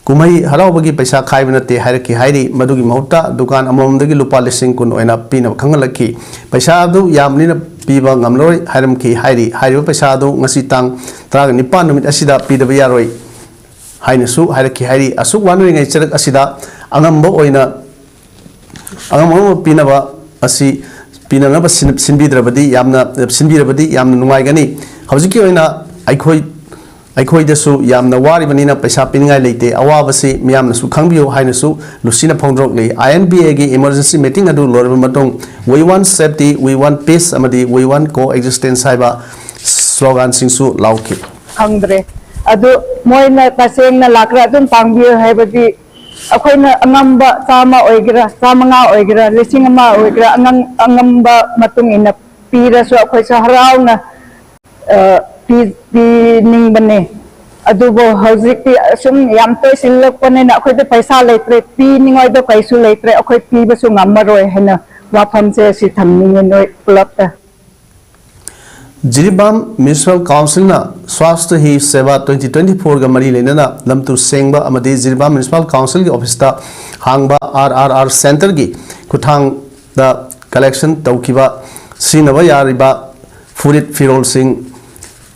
ꯀꯨꯝꯍꯩ ꯍꯔꯥꯎꯕꯒꯤ ꯄꯩꯁꯥ ꯈꯥꯏꯕ ꯅꯠꯇꯦ ꯍꯥꯏꯔꯛꯈꯤ ꯍꯥꯏꯔꯤ꯫ ꯃꯗꯨꯒꯤ ꯃꯍꯨꯠꯇ ꯗꯨꯀꯥꯟ ꯑꯃꯃꯝꯗꯒꯤ ꯂꯨꯄꯥ ꯂꯤꯁꯤꯡ ꯀꯨꯟ ꯑꯣꯏꯅ ꯄꯤꯅꯕ ꯈꯪꯍꯜꯂꯛꯈꯤ꯫ ꯄꯩꯁꯥ ꯑꯗꯨ ꯌꯥꯝꯕꯅꯤꯅ ꯄꯤꯕ ꯉꯝꯂꯔꯣꯏ ꯍꯥꯏꯔꯝꯈꯤ ꯍꯥꯏꯔꯤ꯫ ꯍꯥꯏꯔꯤꯕ ꯄꯩꯁꯥ ꯑꯗꯨ ꯉꯁꯤ ꯇꯥꯡ ꯇꯔꯥꯅꯤꯄꯥꯟ ꯅꯨꯃꯤꯠ ꯑꯁꯤꯗ ꯄꯤꯗꯕ ꯌꯥꯔꯣꯏ ꯍꯥꯏꯅꯁꯨ ꯍꯥꯏꯔꯛꯈꯤ ꯍꯥꯏꯔꯤ꯫ ꯑꯁꯨꯛ ꯋꯥꯅꯔꯤꯉꯩ ꯆꯔꯛ ꯑꯁꯤꯗ ꯑꯉꯝꯕ ꯑꯣꯏꯅ, ꯑꯉꯝ ꯑꯉꯝꯕ ꯄꯤꯅꯕ ꯑꯁꯤ, ꯄꯤꯅꯅꯕ ꯁꯤꯟ-, ꯁꯤꯟꯕꯤꯗ꯭ꯔꯕꯗꯤ ꯌꯥꯝꯅ, ꯁꯤꯟꯕꯤꯔꯕꯗꯤ ꯌꯥꯝꯅ ꯅꯨꯡꯉꯥꯏꯒꯅꯤ꯫ ꯍꯧꯖꯤꯛꯀꯤ ꯑꯣꯏꯅ ꯑꯩꯈꯣꯏ, ꯑꯩꯈꯣꯏꯗꯁꯨ ꯌꯥꯝꯅ ꯋꯥꯔꯤꯕꯅꯤꯅ ꯄꯩꯁꯥ ꯄꯤꯅꯤꯡꯉꯥꯏ ꯂꯩꯇꯦ, ꯑꯋꯥꯕꯁꯤ ꯃꯤꯌꯥꯝꯅꯁꯨ ꯈꯪꯕꯤꯌꯨ ꯍꯥꯏꯅꯁꯨ ꯂꯨꯁꯤꯅ ꯐꯣꯡꯗꯣꯔꯛꯂꯤ꯫ I N B Aꯒꯤ emergency meeting ꯑꯗꯨ ꯂꯣꯏꯔꯕ ꯃꯇꯨꯡ, "We want safety, we want peace ꯑꯃꯗꯤ we want coexistence" ꯍꯥꯏꯕ sloganꯁꯤꯡꯁꯨ ꯂꯥꯎꯈꯤ꯫ ꯈꯪꯗ꯭ꯔꯦ꯫ ꯑꯗꯨ ꯃꯣꯏꯅ ꯇꯁꯦꯡꯅ ꯂꯥꯛꯈ꯭ꯔ ꯑꯗꯨꯝ ꯄꯥꯡꯕꯤꯌꯨ ꯍꯥꯏꯕꯗꯤ, ꯑꯩꯈꯣꯏꯅ ꯑꯉꯝꯕ ꯆꯥꯝꯃ ꯑꯣꯏꯒꯦꯔꯥ, ꯆꯥꯝꯃꯉꯥ ꯑꯣꯏꯒꯦꯔꯥ, ꯂꯤꯁꯤꯡ ꯑꯃ ꯑꯣꯏꯒꯦꯔꯥ, ꯑꯉꯝ-, ꯑꯉꯝꯕ ꯃꯇꯨꯡ ꯏꯟꯅ ꯄꯤꯔꯁꯨ ꯑꯩꯈꯣꯏꯁꯨ ꯍꯔꯥꯎꯅ, ꯑ, ꯄꯤ-, ꯄꯤꯅꯤꯡꯕꯅꯦ꯫ ꯑꯗꯨꯕꯨ ꯍꯧꯖꯤꯛꯇꯤ ꯑꯁꯨꯝ ꯌꯥꯝ ꯇꯣꯏꯁꯤꯜꯂꯛꯄꯅꯤꯅ ꯑꯩꯈꯣꯏꯗ ꯄꯩꯁꯥ ꯂꯩꯇ꯭ꯔꯦ, ꯄꯤꯅꯤꯡꯉꯥꯏꯗꯣ ꯀꯩꯁꯨ ꯂꯩꯇ꯭ꯔꯦ, ꯑꯩꯈꯣꯏ ꯄꯤꯕꯁꯨ ꯉꯝꯃꯔꯣꯏ ꯍꯥꯏꯅ ꯋꯥꯐꯝꯁꯦ ꯑꯁꯤ ꯊꯝꯅꯤꯡꯉꯦ ꯅꯣꯏ ꯄꯨꯂꯞꯇ꯫ Jiribam Municipal Councilꯅ Swasthya Hi Seva twenty twenty-fourꯒ ꯃꯔꯤ ꯂꯩꯅꯅ ꯂꯝꯇꯨ ꯁꯦꯡꯕ ꯑꯃꯗꯤ ꯖꯤꯔꯤꯕꯥꯝ Municipal Councilꯒꯤ officeꯇ ꯍꯥꯡꯕ R R R centreꯒꯤ ꯈꯨꯠꯊꯥꯡꯗ collection ꯇꯧꯈꯤꯕ ꯁꯤꯖꯤꯟꯅꯕ ꯌꯥꯔꯤꯕ ꯐꯨꯔꯤꯠ ꯐꯤꯔꯣꯜꯁꯤꯡ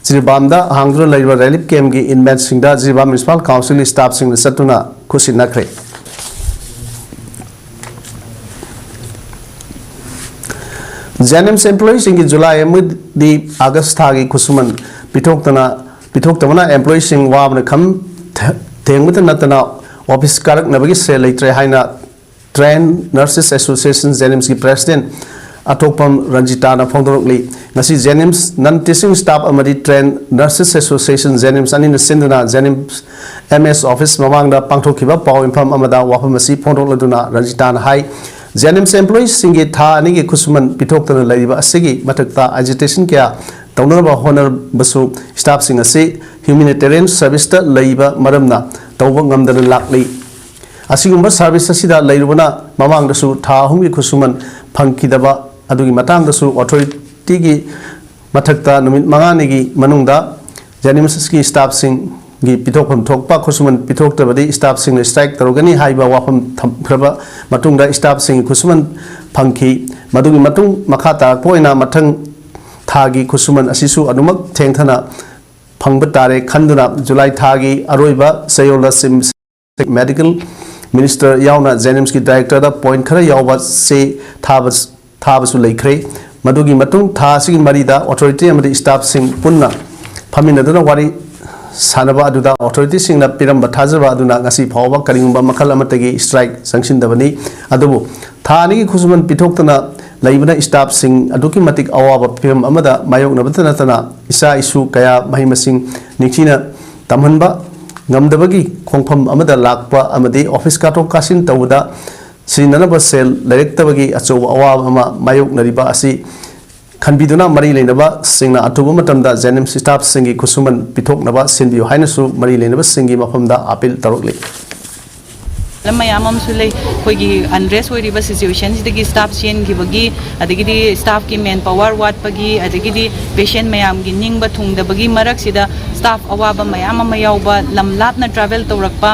ꯖꯤꯔꯤꯕꯥꯝꯗ ꯍꯥꯡꯗꯨꯅ ꯂꯩꯔꯤꯕ ꯔꯤꯂꯤꯐ ꯀꯦꯝꯞꯀꯤ ꯏꯟꯃꯦꯠꯁꯤꯡꯗ ꯖꯤꯔꯤꯕꯥꯝ ꯃ꯭ꯌꯨꯅꯤꯁꯤꯄꯥꯜ ꯀꯥꯎꯟꯁꯤꯜꯒꯤ ꯁ꯭ꯇꯥꯐꯁꯤꯡꯅ ꯆꯠꯇꯨꯅ ꯈꯨꯠꯁꯤꯟꯅꯈ꯭ꯔꯦ꯫ ꯖꯦꯅꯤꯝꯁ ꯑꯦꯝꯄ꯭ꯂꯣꯌꯤꯁꯤꯡꯒꯤ ꯖꯨꯂꯥꯏ ꯑꯃꯗꯤ ꯑꯥꯒꯁ ꯊꯥꯒꯤ ꯈꯨꯠꯁꯨꯃꯟ ꯄꯤꯊꯣꯛꯇꯅ ꯄꯤꯊꯣꯛꯇꯕꯅ ꯑꯦꯝꯄ꯭ꯂꯣꯌꯤꯁꯤꯡ ꯋꯥꯕꯅ ꯈꯝ ꯊꯦꯡꯕꯇ ꯅꯠꯇꯅ ꯑꯣꯐꯤꯁ ꯀꯥꯔꯛꯅꯕꯒꯤ ꯁꯦꯜ ꯂꯩꯇ꯭ꯔꯦ ꯍꯥꯏꯅ ꯇ꯭ꯔꯦꯟ ꯅꯔꯁꯦꯁ ꯑꯦꯁꯣꯁꯤꯌꯦꯁꯟ ꯖꯦꯅꯤꯝꯁꯀꯤ ꯄ꯭ꯔꯦꯁꯤꯗꯦꯟ ꯑꯊꯣꯛꯄꯝ ꯔꯟꯖꯤꯇꯥꯅ ꯐꯣꯡꯗꯣꯔꯛꯂꯤ꯫ ꯉꯁꯤ ꯖꯦꯅꯤꯝꯁ ꯅꯟ ꯇꯤꯆꯤꯡ ꯁ꯭ꯇꯥꯐ ꯑꯃꯗꯤ ꯇ꯭ꯔꯦꯟ ꯅꯔꯁꯦꯁ ꯑꯦꯁꯣꯁꯤꯌꯦꯁꯟ ꯖꯦꯅꯤꯝꯁ ꯑꯅꯤꯅ ꯁꯤꯟꯗꯨꯅ ꯖꯦꯅꯤꯝꯁ ꯑꯦꯝ ꯑꯦꯁ ꯑꯣꯐꯤꯁ ꯃꯃꯥꯡꯗ ꯄꯥꯡꯊꯣꯛꯈꯤꯕ ꯄꯥꯎ ꯃꯤꯐꯝ ꯑꯃꯗ ꯋꯥꯐꯝ ꯑꯁꯤ ꯐꯣꯡꯗꯣꯛꯂꯗꯨꯅ ꯔꯟꯖꯤꯇꯥꯅ ꯍꯥꯏ, ꯖꯦꯅꯤꯝꯁ ꯑꯦꯝꯄ꯭ꯂꯣꯌꯤꯁꯤꯡꯒꯤ ꯊꯥ ꯑꯅꯤꯒꯤ ꯈꯨꯠꯁꯨꯃꯟ ꯄꯤꯊꯣꯛꯇꯅ ꯂꯩꯔꯤꯕ ꯑꯁꯤꯒꯤ ꯃꯊꯛꯇ ꯑꯦꯖꯤꯇꯦꯁꯟ ꯀꯌꯥ ꯇꯧꯅꯅꯕ ꯍꯣꯠꯅꯔꯕꯁꯨ ꯁ꯭ꯇꯥꯐꯁꯤꯡ ꯑꯁꯤ ꯍ꯭ꯌꯨꯃꯦꯅꯤꯇꯦꯔꯤꯌꯟ ꯁꯔꯚꯤꯁꯇ ꯂꯩꯕ ꯃꯔꯝꯅ ꯇꯧꯕ ꯉꯝꯗꯅ ꯂꯥꯛꯂꯤ꯫ ꯑꯁꯤꯒꯨꯝꯕ ꯁꯔꯚꯤꯁ ꯑꯁꯤꯗ ꯂꯩꯔꯨꯕꯅ ꯃꯃꯥꯡꯗꯁꯨ ꯊꯥ ꯑꯍꯨꯝꯒꯤ ꯈꯨꯠꯁꯨꯃꯟ ꯐꯪꯈꯤꯗꯕ ꯑꯗꯨꯒꯤ ꯃꯇꯥꯡꯗꯁꯨ ꯑꯣꯊꯣꯔꯤꯇꯤꯒꯤ ꯃꯊꯛꯇ ꯅꯨꯃꯤꯠ ꯃꯉꯥꯅꯤꯒꯤ ꯃꯅꯨꯡꯗ ꯖꯦꯅꯤꯝꯁꯀꯤ ꯁ꯭ꯇꯥꯐꯁꯤꯡꯒꯤ ꯄꯤꯊꯣꯛꯐꯝ ꯊꯣꯛꯄ ꯈꯨꯠꯁꯨꯃꯟ ꯄꯤꯊꯣꯛꯇ꯭ꯔꯕꯗꯤ ꯁ꯭ꯇꯥꯐꯁꯤꯡꯅ ꯁ꯭ꯇ꯭ꯔꯥꯏꯛ ꯇꯧꯔꯒꯅꯤ ꯍꯥꯏꯕ ꯋꯥꯐꯝ ꯊꯝꯈ꯭ꯔꯕ ꯃꯇꯨꯡꯗ ꯁ꯭ꯇꯥꯐꯁꯤꯡꯒꯤ ꯈꯨꯠꯁꯨꯃꯟ ꯐꯪꯈꯤ꯫ ꯃꯗꯨꯒꯤ ꯃꯇꯨꯡ ꯃꯈꯥ ꯇꯥꯔꯛꯄ ꯑꯣꯏꯅ ꯃꯊꯪ ꯊꯥꯒꯤ ꯈꯨꯠꯁꯨꯃꯟ ꯑꯁꯤꯁꯨ ꯑꯗꯨꯃꯛ ꯊꯦꯡꯊꯅ ꯐꯪꯕ ꯇꯥꯔꯦ ꯈꯟꯗꯨꯅ ꯖꯨꯂꯥꯏ ꯊꯥꯒꯤ ꯑꯔꯣꯏꯕ ꯆꯌꯣꯜ ꯑꯁꯤ ꯃꯦꯗꯤꯀꯦꯜ ꯃꯤꯅꯤꯁꯇꯔ ꯌꯥꯎꯅ ꯖꯦꯅꯤꯝꯁꯀꯤ ꯗꯥꯏꯔꯦꯛꯇꯔꯗ ꯄꯣꯏꯟꯠ ꯈꯔ ꯌꯥꯎꯕ ꯆꯦ ꯊꯥꯕ, ꯊꯥꯕꯁꯨ ꯂꯩꯈ꯭ꯔꯦ꯫ ꯃꯗꯨꯒꯤ ꯃꯇꯨꯡ ꯊꯥ ꯑꯁꯤꯒꯤ ꯃꯔꯤꯗ ꯑꯣꯊꯣꯔꯤꯇꯤ ꯑꯃꯗꯤ ꯁ꯭ꯇꯥꯐꯁꯤꯡ ꯄꯨꯟꯅ ꯐꯝꯃꯤꯟꯅꯗꯨꯅ ꯋꯥꯔꯤ ꯁꯥꯅꯕ ꯑꯗꯨꯗ ꯑꯣꯊꯣꯔꯤꯇꯤꯁꯤꯡꯅ ꯄꯤꯔꯝꯕ ꯊꯥꯖꯕ ꯑꯗꯨꯅ ꯉꯁꯤ ꯐꯥꯎꯕ ꯀꯔꯤꯒꯨꯝꯕ ꯃꯈꯜ ꯑꯃꯠꯇꯒꯤ ꯁ꯭ꯇ꯭ꯔꯥꯏꯛ ꯆꯪꯁꯤꯟꯗꯕꯅꯤ꯫ ꯑꯗꯨꯕꯨ ꯊꯥ ꯑꯅꯤꯒꯤ ꯈꯨꯠꯁꯨꯃꯟ ꯄꯤꯊꯣꯛꯇꯅ ꯂꯩꯕꯅ ꯁ꯭ꯇꯥꯐꯁꯤꯡ ꯑꯗꯨꯛꯀꯤ ꯃꯇꯤꯛ ꯑꯋꯥꯕ ꯐꯤꯚꯝ ꯑꯃꯗ ꯃꯥꯌꯣꯛꯅꯕꯇ ꯅꯠꯇꯅ ꯏꯆꯥ ꯏꯁꯨ ꯀꯌꯥ ꯃꯍꯩ ꯃꯁꯤꯡ ꯅꯤꯡꯊꯤꯅ ꯇꯝꯍꯟꯕ ꯉꯝꯗꯕꯒꯤ ꯈꯣꯡꯐꯝ ꯑꯃꯗ ꯂꯥꯛꯄ ꯑꯃꯗꯤ ꯑꯣꯐꯤꯁ ꯀꯥꯊꯣꯛ ꯀꯥꯁꯤꯟ ꯇꯧꯕꯗ ꯁꯤꯖꯤꯟꯅꯅꯕ ꯁꯦꯜ ꯂꯩꯔꯛꯇꯕꯒꯤ ꯑꯆꯧꯕ ꯑꯋꯥꯕ ꯑꯃ ꯃꯥꯌꯣꯛꯅꯔꯤꯕ ꯑꯁꯤ ꯈꯟꯕꯤꯗꯨꯅ ꯃꯔꯤ ꯂꯩꯅꯕꯁꯤꯡꯅ ꯑꯊꯨꯕ ꯃꯇꯝꯗ ꯖꯦꯅꯤꯝꯁ ꯁ꯭ꯇꯥꯐꯁꯤꯡꯒꯤ ꯈꯨꯠꯁꯨꯃꯟ ꯄꯤꯊꯣꯛꯅꯕ ꯁꯤꯟꯕꯤꯌꯨ ꯍꯥꯏꯅꯁꯨ ꯃꯔꯤ ꯂꯩꯅꯕꯁꯤꯡꯒꯤ ꯃꯐꯝꯗ ꯑꯥꯄꯤꯜ ꯇꯧꯔꯛꯂꯤ꯫ ꯃꯌꯥꯝ ꯑꯃꯁꯨ ꯂꯩ꯫ ꯑꯩꯈꯣꯏꯒꯤ ꯑꯟꯔꯦꯁ ꯑꯣꯏꯔꯤꯕ ꯁꯤꯆꯨꯋꯦꯁꯟꯁꯤꯗꯒꯤ ꯁ꯭ꯇꯥꯐ ꯆꯦꯟꯈꯤꯕꯒꯤ, ꯑꯗꯒꯤꯗꯤ ꯁ꯭ꯇꯥꯐꯀꯤ ꯃꯦꯟ ꯄꯥꯋꯔ ꯋꯥꯠꯄꯒꯤ, ꯑꯗꯒꯤꯗꯤ ꯄꯦꯁꯦꯟ ꯃꯌꯥꯝꯒꯤ ꯅꯤꯡꯕ ꯊꯨꯡꯗꯕꯒꯤ ꯃꯔꯛꯁꯤꯗ ꯁ꯭ꯇꯥꯐ ꯑꯋꯥꯕ ꯃꯌꯥꯝ ꯑꯃ ꯌꯥꯎꯕ, ꯂꯝ ꯂꯥꯞꯅ ꯇ꯭ꯔꯥꯚꯦꯜ ꯇꯧꯔꯛꯄ,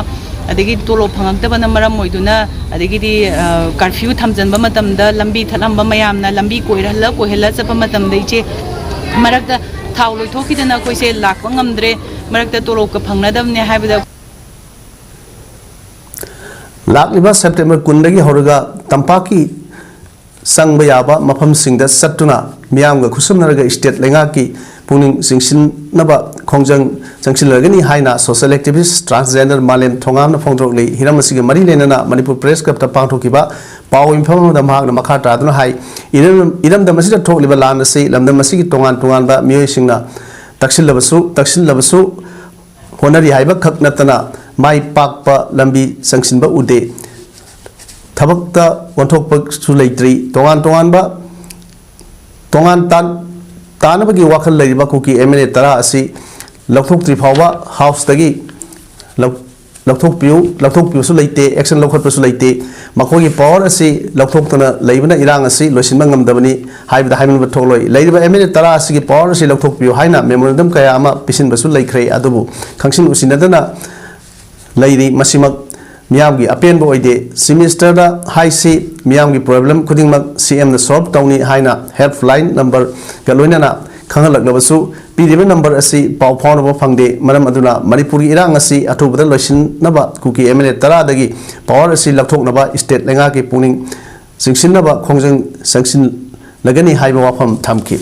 ꯑꯗꯒꯤ ꯇꯣꯂꯣꯞ ꯐꯪꯉꯛꯇꯕꯅ ꯃꯔꯝ ꯑꯣꯏꯗꯨꯅ, ꯑꯗꯒꯤꯗꯤ, ꯑ, ꯀꯔꯐ꯭ꯌꯨ ꯊꯝꯖꯤꯟꯕ ꯃꯇꯝꯗ ꯂꯝꯕꯤ ꯊꯠꯂꯝꯕ ꯃꯌꯥꯝꯅ ꯂꯝꯕꯤ ꯀꯣꯏꯍꯜꯂ ꯀꯣꯏꯍꯜꯂ ꯆꯠꯄ ꯃꯇꯝꯗ ꯏꯆꯦ ꯃꯔꯛꯇ ꯊꯥꯎ ꯂꯣꯏꯊꯣꯛꯈꯤꯗꯅ ꯑꯩꯈꯣꯏꯁꯦ ꯂꯥꯛꯄ ꯉꯝꯗ꯭ꯔꯦ, ꯃꯔꯛꯇ ꯇꯣꯂꯣꯞꯀ ꯐꯪꯅꯗꯕꯅꯦ ꯍꯥꯏꯕꯗ꯫ ꯂꯥꯛꯂꯤꯕ ꯁꯦꯞꯇꯦꯝꯕꯔ ꯀꯨꯟꯗꯒꯤ ꯍꯧꯔꯒ ꯇꯝꯄꯥꯛꯀꯤ ꯆꯪꯕ ꯌꯥꯕ ꯃꯐꯝꯁꯤꯡꯗ ꯆꯠꯇꯨꯅ ꯃꯤꯌꯥꯝꯒ ꯈꯨꯠꯁꯝꯅꯔꯒ ꯁ꯭ꯇꯦꯠ ꯂꯩꯉꯥꯛꯀꯤ ꯄꯨꯛꯅꯤꯡ ꯆꯤꯡꯁꯤꯟꯅꯕ ꯈꯣꯡꯖꯪ ꯆꯪꯁꯤꯜꯂꯒꯅꯤ ꯍꯥꯏꯅ social activist transgender ꯃꯥꯂꯦꯝ ꯊꯣꯉꯥꯝꯅ ꯐꯣꯡꯗꯣꯔꯛꯂꯤ꯫ ꯍꯤꯔꯝ ꯑꯁꯤꯒ ꯃꯔꯤ ꯂꯩꯅꯅ ꯃꯅꯤꯄꯨꯔ ꯄ꯭ꯔꯦꯁ ꯀ꯭ꯂꯕꯇ ꯄꯥꯡꯊꯣꯛꯈꯤꯕ ꯄꯥꯎ ꯃꯤꯐꯝ ꯑꯃꯗ ꯃꯍꯥꯛꯅ ꯃꯈꯥ ꯇꯥꯗꯨꯅ ꯍꯥꯏ, ꯏꯔꯝ-, ꯏꯔꯝꯗꯝ ꯑꯁꯤꯗ ꯊꯣꯛꯂꯤꯕ ꯂꯥꯟ ꯑꯁꯤ ꯂꯝꯗꯝ ꯑꯁꯤꯒꯤ ꯇꯣꯉꯥꯟ ꯇꯣꯉꯥꯟꯕ ꯃꯤꯑꯣꯏꯁꯤꯡꯅ ꯇꯛꯁꯤꯜꯂꯕꯁꯨ, ꯇꯛꯁꯤꯜꯂꯕꯁꯨ ꯍꯣꯠꯅꯔꯤ ꯍꯥꯏꯕ ꯈꯛ ꯅꯠꯇꯅ ꯃꯥꯏ ꯄꯥꯛꯄ ꯂꯝꯕꯤ ꯆꯪꯁꯤꯟꯕ ꯎꯗꯦ꯫ ꯊꯕꯛꯇ ꯑꯣꯟꯊꯣꯛꯄꯁꯨ ꯂꯩꯇ꯭ꯔꯤ꯫ ꯇꯣꯉꯥꯟ ꯇꯣꯉꯥꯟꯕ, ꯇꯣꯉꯥꯟ ꯇꯥꯟ-, ꯇꯥꯅꯕꯒꯤ ꯋꯥꯈꯜ ꯂꯩꯔꯤꯕ ꯀꯨꯀꯤ ꯑꯦꯝ ꯑꯦꯜ ꯑꯦ ꯇꯔꯥ ꯑꯁꯤ ꯂꯧꯊꯣꯛꯇ꯭ꯔꯤ ꯐꯥꯎꯕ ꯍꯥꯎꯁꯇꯒꯤ ꯂꯧ-, ꯂꯧꯊꯣꯛꯄꯤꯌꯨ, ꯂꯧꯊꯣꯛꯄꯤꯌꯨꯁꯨ ꯂꯩꯇꯦ, ꯑꯦꯛꯁꯟ ꯂꯧꯈꯠꯄꯁꯨ ꯂꯩꯇꯦ꯫ ꯃꯈꯣꯏꯒꯤ ꯄꯋꯥꯔ ꯑꯁꯤ ꯂꯧꯊꯣꯛꯇꯅ ꯂꯩꯕꯅ ꯏꯔꯥꯡ ꯑꯁꯤ ꯂꯣꯏꯁꯤꯟꯕ ꯉꯝꯗꯕꯅꯤ ꯍꯥꯏꯕꯗ ꯍꯥꯏꯃꯟꯕ ꯊꯣꯛꯂꯣꯏ꯫ ꯂꯩꯔꯤꯕ ꯑꯦꯝ ꯑꯦꯜ ꯑꯦ ꯇꯔꯥ ꯑꯁꯤꯒꯤ ꯄꯋꯥꯔ ꯑꯁꯤ ꯂꯧꯊꯣꯛꯄꯤꯌꯨ ꯍꯥꯏꯅ ꯃꯦꯃꯣꯔꯦꯟꯗꯝ ꯀꯌꯥ ꯑꯃ ꯄꯤꯁꯤꯟꯕꯁꯨ ꯂꯩꯈ꯭ꯔꯦ꯫ ꯑꯗꯨꯕꯨ ꯈꯪꯁꯤꯟ ꯎꯁꯤꯟꯅꯗꯅ ꯂꯩꯔꯤ꯫ ꯃꯁꯤꯃꯛ ꯃꯤꯌꯥꯝꯒꯤ ꯑꯄꯦꯟꯕ ꯑꯣꯏꯗꯦ꯫ ꯆꯤꯐ ꯃꯤꯅꯤꯁꯇꯔꯗ ꯍꯥꯏꯁꯤ, ꯃꯤꯌꯥꯝꯒꯤ ꯄ꯭ꯔꯣꯕ꯭ꯂꯦꯝ ꯈꯨꯗꯤꯡꯃꯛ ꯁꯤ ꯑꯦꯝꯅ ꯁꯣꯜꯕ ꯇꯧꯅꯤ ꯍꯥꯏꯅ ꯍꯦꯜꯞꯂꯥꯏꯟ ꯅꯝꯕꯔꯒ ꯂꯣꯏꯅꯅ ꯈꯪꯍꯜꯂꯛꯂꯕꯁꯨ ꯄꯤꯔꯤꯕ ꯅꯝꯕꯔ ꯑꯁꯤ ꯄꯥꯎ ꯐꯥꯎꯅꯕ ꯐꯪꯗꯦ꯫ ꯃꯔꯝ ꯑꯗꯨꯅ ꯃꯅꯤꯄꯨꯔꯒꯤ ꯏꯔꯥꯡ ꯑꯁꯤ ꯑꯊꯨꯕꯗ ꯂꯣꯏꯁꯤꯟꯅꯕ ꯀꯨꯀꯤ ꯑꯦꯝ ꯑꯦꯜ ꯑꯦ ꯇꯔꯥꯗꯒꯤ ꯄꯋꯥꯔ ꯑꯁꯤ ꯂꯧꯊꯣꯛꯅꯕ ꯁ꯭ꯇꯦꯠ ꯂꯩꯉꯥꯛꯀꯤ ꯄꯨꯛꯅꯤꯡ ꯆꯤꯡꯁꯤꯟꯅꯕ ꯈꯣꯡꯖꯪ ꯆꯪꯁꯤꯜꯂꯒꯅꯤ ꯍꯥꯏꯕ ꯋꯥꯐꯝ ꯊꯝꯈꯤ꯫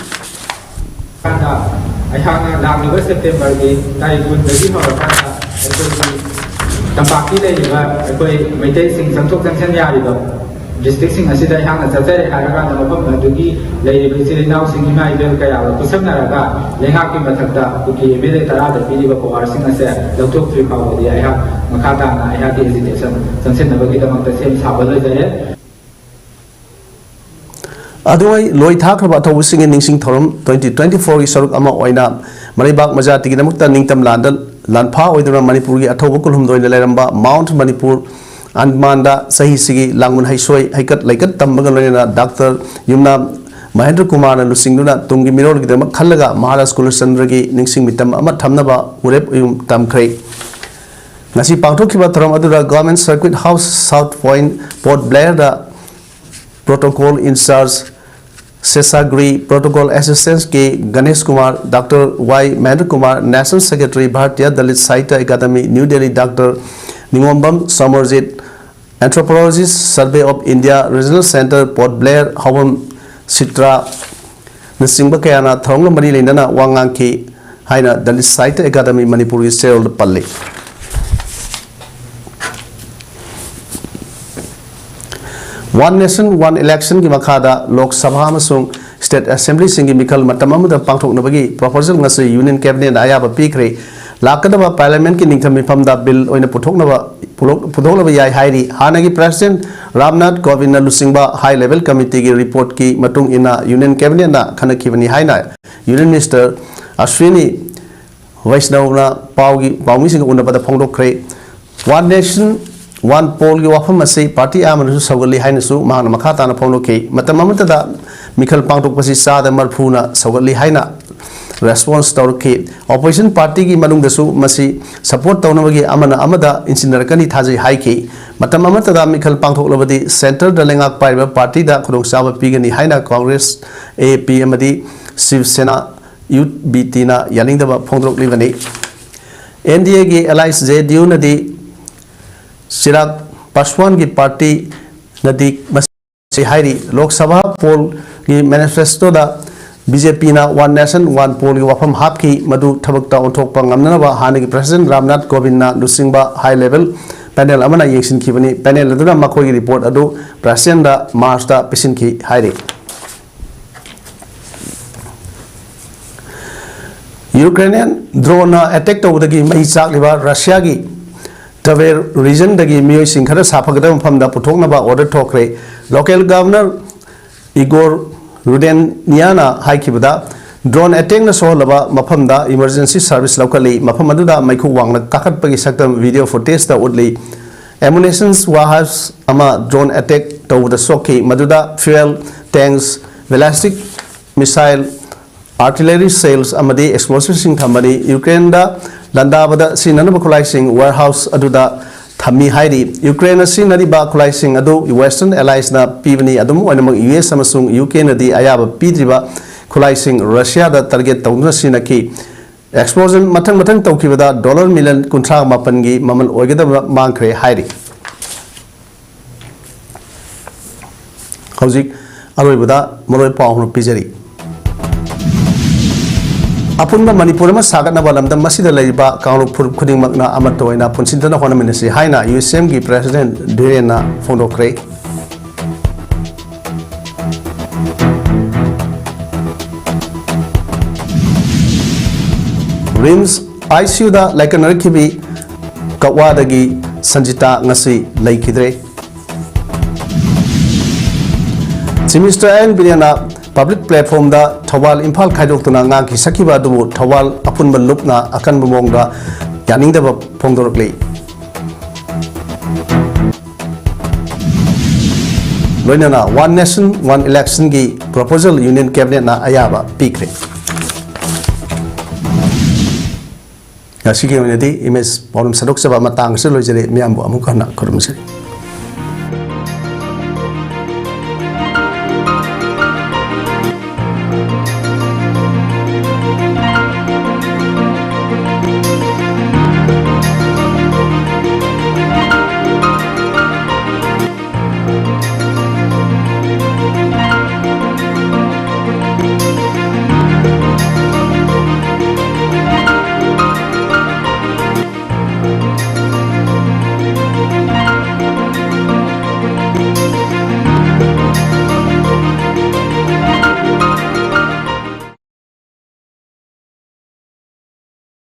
ꯑꯩꯍꯥꯛꯅ ꯂꯥꯛꯂꯤꯕ ꯁꯦꯞꯇꯦꯝꯕꯔꯒꯤ ꯇꯥꯔꯤꯛ ꯀꯨꯟꯗꯒꯤ ꯍꯧꯔꯀꯥꯟꯗ ꯑꯩꯈꯣꯏꯒꯤ ꯇꯝꯄꯥꯛꯀꯤ ꯂꯩꯔꯤꯕ ꯑꯩꯈꯣꯏ ꯃꯩꯇꯩꯁꯤꯡ ꯆꯪꯊꯣꯛ ꯆꯪꯁꯤꯟ ꯌꯥꯔꯤꯕ ꯗꯤꯁꯇ꯭ꯔꯤꯛꯁꯤꯡ ꯑꯁꯤꯗ ꯑꯩꯍꯥꯛꯅ ꯆꯠꯆꯔꯦ ꯍꯥꯏꯔꯀꯥꯟꯗ ꯃꯐꯝ ꯑꯗꯨꯒꯤ ꯂꯩꯔꯤꯕ ꯏꯆꯤꯜ ꯏꯅꯥꯎꯁꯤꯡ, ꯏꯃꯥ ꯏꯕꯦꯜ ꯀꯌꯥꯒ ꯈꯨꯠꯁꯝꯅꯔꯒ ꯂꯩꯉꯥꯛꯀꯤ ꯃꯊꯛꯇ ꯀꯨꯀꯤ ꯑꯦꯝ ꯑꯦꯜ ꯑꯦ ꯇꯔꯥꯗ ꯄꯤꯔꯤꯕ ꯄꯋꯥꯔꯁꯤꯡ ꯑꯁꯦ ꯂꯧꯊꯣꯛꯇ꯭ꯔꯤ ꯐꯥꯎꯕꯗꯤ ꯑꯩꯍꯥꯛ ꯃꯈꯥ ꯇꯥꯅ ꯑꯩꯍꯥꯛꯀꯤ ꯑꯦꯖꯤꯇꯦꯁꯟ ꯆꯪꯁꯤꯟꯅꯕꯒꯤꯗꯃꯛꯇ ꯁꯦꯝ ꯁꯥꯕ ꯂꯣꯏꯖꯔꯦ꯫ ꯑꯗꯨꯉꯩ ꯂꯣꯏ ꯊꯥꯈ꯭ꯔꯕ ꯑꯊꯧꯕꯁꯤꯡꯒꯤ ꯅꯤꯡꯁꯤꯡ ꯊꯧꯔꯝ twenty twenty four ꯒꯤ ꯁꯔꯨꯛ ꯑꯃ ꯑꯣꯏꯅ ꯃꯔꯩꯕꯥꯛ ꯃꯖꯥꯇꯤꯒꯤꯗꯃꯛꯇ ꯅꯤꯡꯇꯝ ꯂꯥꯟꯗ ꯂꯥꯟꯐꯥ ꯑꯣꯏꯗꯨꯅ ꯃꯅꯤꯄꯨꯔꯒꯤ ꯑꯊꯧꯕ ꯀꯨꯟꯍꯨꯝꯗꯣꯏꯅ ꯂꯩꯔꯝꯕ ꯃꯥꯎꯟꯠ ꯃꯅꯤꯄꯨꯔ ꯑꯟꯗꯃꯥꯟꯗ ꯆꯍꯤꯁꯤꯒꯤ ꯂꯥꯡꯕꯟ ꯍꯩꯁꯣꯏ ꯍꯩꯀꯠ ꯂꯩꯀꯠ ꯇꯝꯕꯒ ꯂꯣꯏꯅꯅ ꯗꯥꯛꯇꯔ ꯌꯨꯝꯅꯥꯝ ꯃꯍꯦꯟꯗ꯭ꯔ ꯀꯨꯃꯥꯔꯅ ꯂꯨꯆꯤꯡꯗꯨꯅ ꯇꯨꯡꯒꯤ ꯃꯤꯔꯣꯜꯒꯤꯗꯃꯛ ꯈꯜꯂꯒ ꯃꯍꯥꯔꯥꯖ ꯀꯨꯂꯆꯟꯗ꯭ꯔꯒꯤ ꯅꯤꯡꯁꯤꯡ ꯃꯤꯇꯝ ꯑꯃ ꯊꯝꯅꯕ ꯎꯔꯦꯞ ꯎꯌꯨꯝ ꯇꯝꯈ꯭ꯔꯦ꯫ ꯉꯁꯤ ꯄꯥꯡꯊꯣꯛꯈꯤꯕ ꯊꯧꯔꯝ ꯑꯗꯨꯗ Government Circuit House South Point Port Blair the protocol in charge Seshagiri, Protocol Assistance K Ganesh Kumar, Doctor Y Mahendra Kumar, National Secretary, Bharatiya Dalit Sahitya Academy, New Delhi, Doctor Ningombam Samarjit, Anthropologist, Survey of India, Regional Center, Port Blair, Hawam Sitra, ꯅꯆꯤꯡꯕ ꯀꯌꯥꯅ ꯊꯧꯔꯝꯒ ꯃꯔꯤ ꯂꯩꯅꯅ ꯋꯥ ꯉꯥꯡꯈꯤ ꯍꯥꯏꯅ Dalit Sahitya Academy ꯃꯅꯤꯄꯨꯔꯒꯤ ꯆꯦꯔꯣꯜꯗ ꯄꯜꯂꯤ꯫ One Nation One Election ꯒꯤ ꯃꯈꯥꯗ ꯂꯣꯛ ꯁꯚꯥ ꯑꯃꯁꯨꯡ State Assembly ꯁꯤꯡꯒꯤ ꯃꯤꯈꯜ ꯃꯇꯝ ꯑꯃꯗ ꯄꯥꯡꯊꯣꯛꯅꯕꯒꯤ proposal ꯉꯁꯤ Union Cabinet ꯅ ꯑꯌꯥꯕ ꯄꯤꯈ꯭ꯔꯦ꯫ ꯂꯥꯛꯀꯗꯕ Parliament ꯀꯤ ꯅꯤꯡꯊꯝ ꯃꯤꯐꯝꯗ bill ꯑꯣꯏꯅ ꯄꯨꯊꯣꯛꯅꯕ, ꯄꯨꯊꯣꯛ-, ꯄꯨꯊꯣꯛꯅꯕ ꯌꯥꯏ ꯍꯥꯏꯔꯤ꯫ ꯍꯥꯟꯅꯒꯤ President ꯔꯥꯝꯅꯥꯊ ꯀꯣꯕꯤꯟꯗꯅ ꯂꯨꯆꯤꯡꯕ High Level Committee ꯒꯤ report ꯀꯤ ꯃꯇꯨꯡ ꯏꯟꯅ Union Cabinet ꯅ ꯈꯟꯅꯈꯤꯕꯅꯤ ꯍꯥꯏꯅ Union Minister ꯑꯁ꯭ꯋꯤꯅꯤ ꯋꯩꯁꯅꯧꯅ ꯄꯥꯎꯒꯤ, ꯄꯥꯎꯃꯤꯁꯤꯡꯒ ꯎꯅꯕꯗ ꯐꯣꯡꯗꯣꯛꯈ꯭ꯔꯦ꯫ One Nation One Poll ꯒꯤ ꯋꯥꯐꯝ ꯑꯁꯤ party ꯑꯌꯥꯝꯕꯅꯁꯨ ꯁꯧꯒꯠꯂꯤ ꯍꯥꯏꯅꯁꯨ ꯃꯍꯥꯛꯅ ꯃꯈꯥ ꯇꯥꯅ ꯐꯣꯡꯗꯣꯛꯈꯤ꯫ ꯃꯇꯝ ꯑꯃꯠꯇꯗ ꯃꯤꯈꯜ ꯄꯥꯡꯊꯣꯛꯄꯁꯤ ꯆꯥꯗ ꯃꯔꯐꯨꯅ ꯁꯧꯒꯠꯂꯤ ꯍꯥꯏꯅ response ꯇꯧꯔꯛꯈꯤ꯫ Opposition party ꯒꯤ ꯃꯅꯨꯡꯗꯁꯨ ꯃꯁꯤ support ꯇꯧꯅꯕꯒꯤ ꯑꯃꯅ ꯑꯃꯗ ꯏꯟꯁꯤꯟꯅꯔꯛꯀꯅꯤ ꯊꯥꯖꯩ ꯍꯥꯏꯈꯤ꯫ ꯃꯇꯝ ꯑꯃꯠꯇꯗ ꯃꯤꯈꯜ ꯄꯥꯡꯊꯣꯛꯂꯕꯗꯤ centre ꯗ ꯂꯩꯉꯥꯛ ꯄꯥꯏꯔꯤꯕ party ꯗ ꯈꯨꯗꯣꯡꯆꯥꯕ ꯄꯤꯒꯅꯤ ꯍꯥꯏꯅ Congress, A A P ꯑꯃꯗꯤ Shiv Sena Youth B T ꯅ ꯌꯥꯅꯤꯡꯗꯕ ꯐꯣꯡꯗꯣꯔꯛꯂꯤꯕꯅꯤ꯫ N D A ꯒꯤ allies J D U ꯅꯗꯤ ꯆꯤꯔꯥꯒ ꯄꯥꯁꯋꯥꯟꯒꯤ party ꯅꯗꯤ ꯃꯁꯤ ꯍꯥꯏꯔꯤ꯫ ꯂꯣꯛ ꯁꯚꯥ poll ꯒꯤ manifesto ꯗ B J P ꯅ One Nation One Poll ꯒꯤ ꯋꯥꯐꯝ ꯍꯥꯞꯈꯤ, ꯃꯗꯨ ꯊꯕꯛꯇ ꯑꯣꯟꯊꯣꯛꯄ ꯉꯝꯅꯅꯕ ꯍꯥꯟꯅꯒꯤ President ꯔꯥꯝꯅꯥꯊ ꯀꯣꯕꯤꯟꯗꯅ ꯂꯨꯆꯤꯡꯕ high level panel ꯑꯃꯅ ꯌꯦꯡꯁꯤꯟꯈꯤꯕꯅꯤ꯫ Panel ꯑꯗꯨꯅ ꯃꯈꯣꯏꯒꯤ report ꯑꯗꯨ President ꯗ March ꯇ ꯄꯤꯁꯤꯟꯈꯤ ꯍꯥꯏꯔꯤ꯫ Ukrainian drone ꯅ attack ꯇꯧꯕꯗꯒꯤ ꯃꯩ ꯆꯥꯛꯂꯤꯕ Russia ꯒꯤ Tver region ꯗꯒꯤ ꯃꯤꯑꯣꯏꯁꯤꯡ ꯈꯔ ꯁꯥꯐꯒꯗꯕ ꯃꯐꯝꯗ ꯄꯨꯊꯣꯛꯅꯕ order ꯊꯣꯛꯈ꯭ꯔꯦ꯫ Local governor Igor Rudenia ꯅ ꯍꯥꯏꯈꯤꯕꯗ, drone attack ꯅ ꯁꯣꯛꯍꯜꯂꯕ ꯃꯐꯝꯗ emergency service ꯂꯧꯈꯠꯂꯤ꯫ ꯃꯐꯝ ꯑꯗꯨꯗ ꯃꯩꯈꯨ ꯋꯥꯡꯅ ꯀꯥꯈꯠꯄꯒꯤ ꯁꯛꯇꯝ video footage ꯇ ꯎꯠꯂꯤ꯫ Ammunition warehouse ꯑꯃ drone attack ꯇꯧꯕꯗ ꯁꯣꯛꯈꯤ, ꯃꯗꯨꯗ fuel tanks, ballistic missile, artillery shells ꯑꯃꯗꯤ explosive ꯁꯤꯡ ꯊꯝꯕꯅꯤ꯫ Ukraine ꯗ ꯂꯥꯟꯗꯥꯕꯗ ꯁꯤꯖꯤꯟꯅꯅꯕ ꯈꯨꯠꯂꯥꯏꯁꯤꯡ warehouse ꯑꯗꯨꯗ ꯊꯝꯃꯤ ꯍꯥꯏꯔꯤ꯫ ꯌꯨꯀ꯭ꯔꯦꯟꯅ ꯁꯤꯖꯤꯟꯅꯔꯤꯕ ꯈꯨꯠꯂꯥꯏꯁꯤꯡ ꯑꯗꯨ Western Allies ꯅ ꯄꯤꯕꯅꯤ꯫ ꯑꯗꯨꯝ ꯑꯣꯏꯅꯃꯛ, ꯌꯨ ꯑꯦꯁ ꯑꯃꯁꯨꯡ ꯌꯨ ꯀꯦ ꯅꯗꯤ ꯑꯌꯥꯕ ꯄꯤꯗ꯭ꯔꯤꯕ ꯈꯨꯠꯂꯥꯏꯁꯤꯡ ꯔꯁꯤꯌꯥꯗ target ꯇꯧꯗꯨꯅ ꯁꯤꯖꯤꯟꯅꯈꯤ꯫ Explosion ꯃꯊꯪ ꯃꯊꯪ ꯇꯧꯈꯤꯕꯗ dollar million ꯀꯨꯟꯊ꯭ꯔꯥ ꯃꯥꯄꯟꯒꯤ ꯃꯃꯜ ꯑꯣꯏꯒꯗꯕ ꯃꯥꯡꯈ꯭ꯔꯦ ꯍꯥꯏꯔꯤ꯫ ꯍꯧꯖꯤꯛ ꯑꯔꯣꯏꯕꯗ ꯃꯔꯨꯑꯣꯏꯕ ꯄꯥꯎ ꯑꯃ ꯄꯤꯖꯔꯤ꯫ ꯑꯄꯨꯟꯕ ꯃꯅꯤꯄꯨꯔ ꯑꯃ ꯁꯥꯒꯠꯅꯕ ꯂꯝꯗꯝ ꯑꯁꯤꯗ ꯂꯩꯔꯤꯕ ꯀꯥꯡꯂꯨꯞ ꯐꯨꯔꯨꯞ ꯈꯨꯗꯤꯡꯃꯛꯅ ꯑꯃꯠꯇ ꯑꯣꯏꯅ ꯄꯨꯟꯁꯤꯟꯗꯨꯅ ꯍꯣꯠꯅꯃꯤꯟꯅꯁꯤ ꯍꯥꯏꯅ ꯌꯨ ꯑꯦꯁ ꯑꯦꯝꯒꯤ President ꯙꯤꯔꯦꯟꯅ ꯐꯣꯡꯗꯣꯛꯈ꯭ꯔꯦ꯫ ꯔꯤꯝꯁ ꯑꯥꯏ ꯁꯤ ꯌꯨꯗ ꯂꯥꯏꯀꯠꯅꯔꯛꯈꯤꯕꯤ ꯀꯛꯋꯥꯗꯒꯤ ꯁꯟꯖꯤꯇꯥ ꯉꯁꯤ ꯂꯩꯈꯤꯗ꯭ꯔꯦ꯫ Chief Minister ꯑꯦꯟ ꯕꯤꯔꯦꯟꯅ public platformꯗ ꯊꯧꯕꯥꯜ ꯏꯝꯐꯥꯜ ꯈꯥꯏꯗꯣꯛꯇꯨꯅ ꯉꯥꯡꯈꯤ ꯁꯛꯈꯤꯕ ꯑꯗꯨꯕꯨ ꯊꯧꯕꯥꯜ ꯑꯄꯨꯟꯕ ꯂꯨꯞꯅ ꯑꯀꯟꯕ ꯃꯑꯣꯡꯗ ꯌꯥꯅꯤꯡꯗꯕ ꯐꯣꯡꯗꯣꯔꯛꯂꯤ꯫ ꯂꯣꯏꯅꯅ One Nation One Electionꯒꯤ proposal Union Cabinetꯅ ꯑꯌꯥꯕ ꯄꯤꯈ꯭ꯔꯦ꯫ ꯉꯁꯤꯒꯤ ꯑꯣꯏꯅꯗꯤ ꯏꯃꯦꯖ ꯄꯥꯎꯗꯝ ꯁꯟꯗꯣꯛꯆꯕ ꯃꯇꯥꯡ ꯑꯁꯤꯗ ꯂꯣꯏꯖꯔꯦ꯫ ꯃꯤꯌꯥꯝꯕꯨ ꯑꯃꯨꯛ ꯍꯟꯅ ꯈꯨꯔꯨꯝꯖꯔꯤ꯫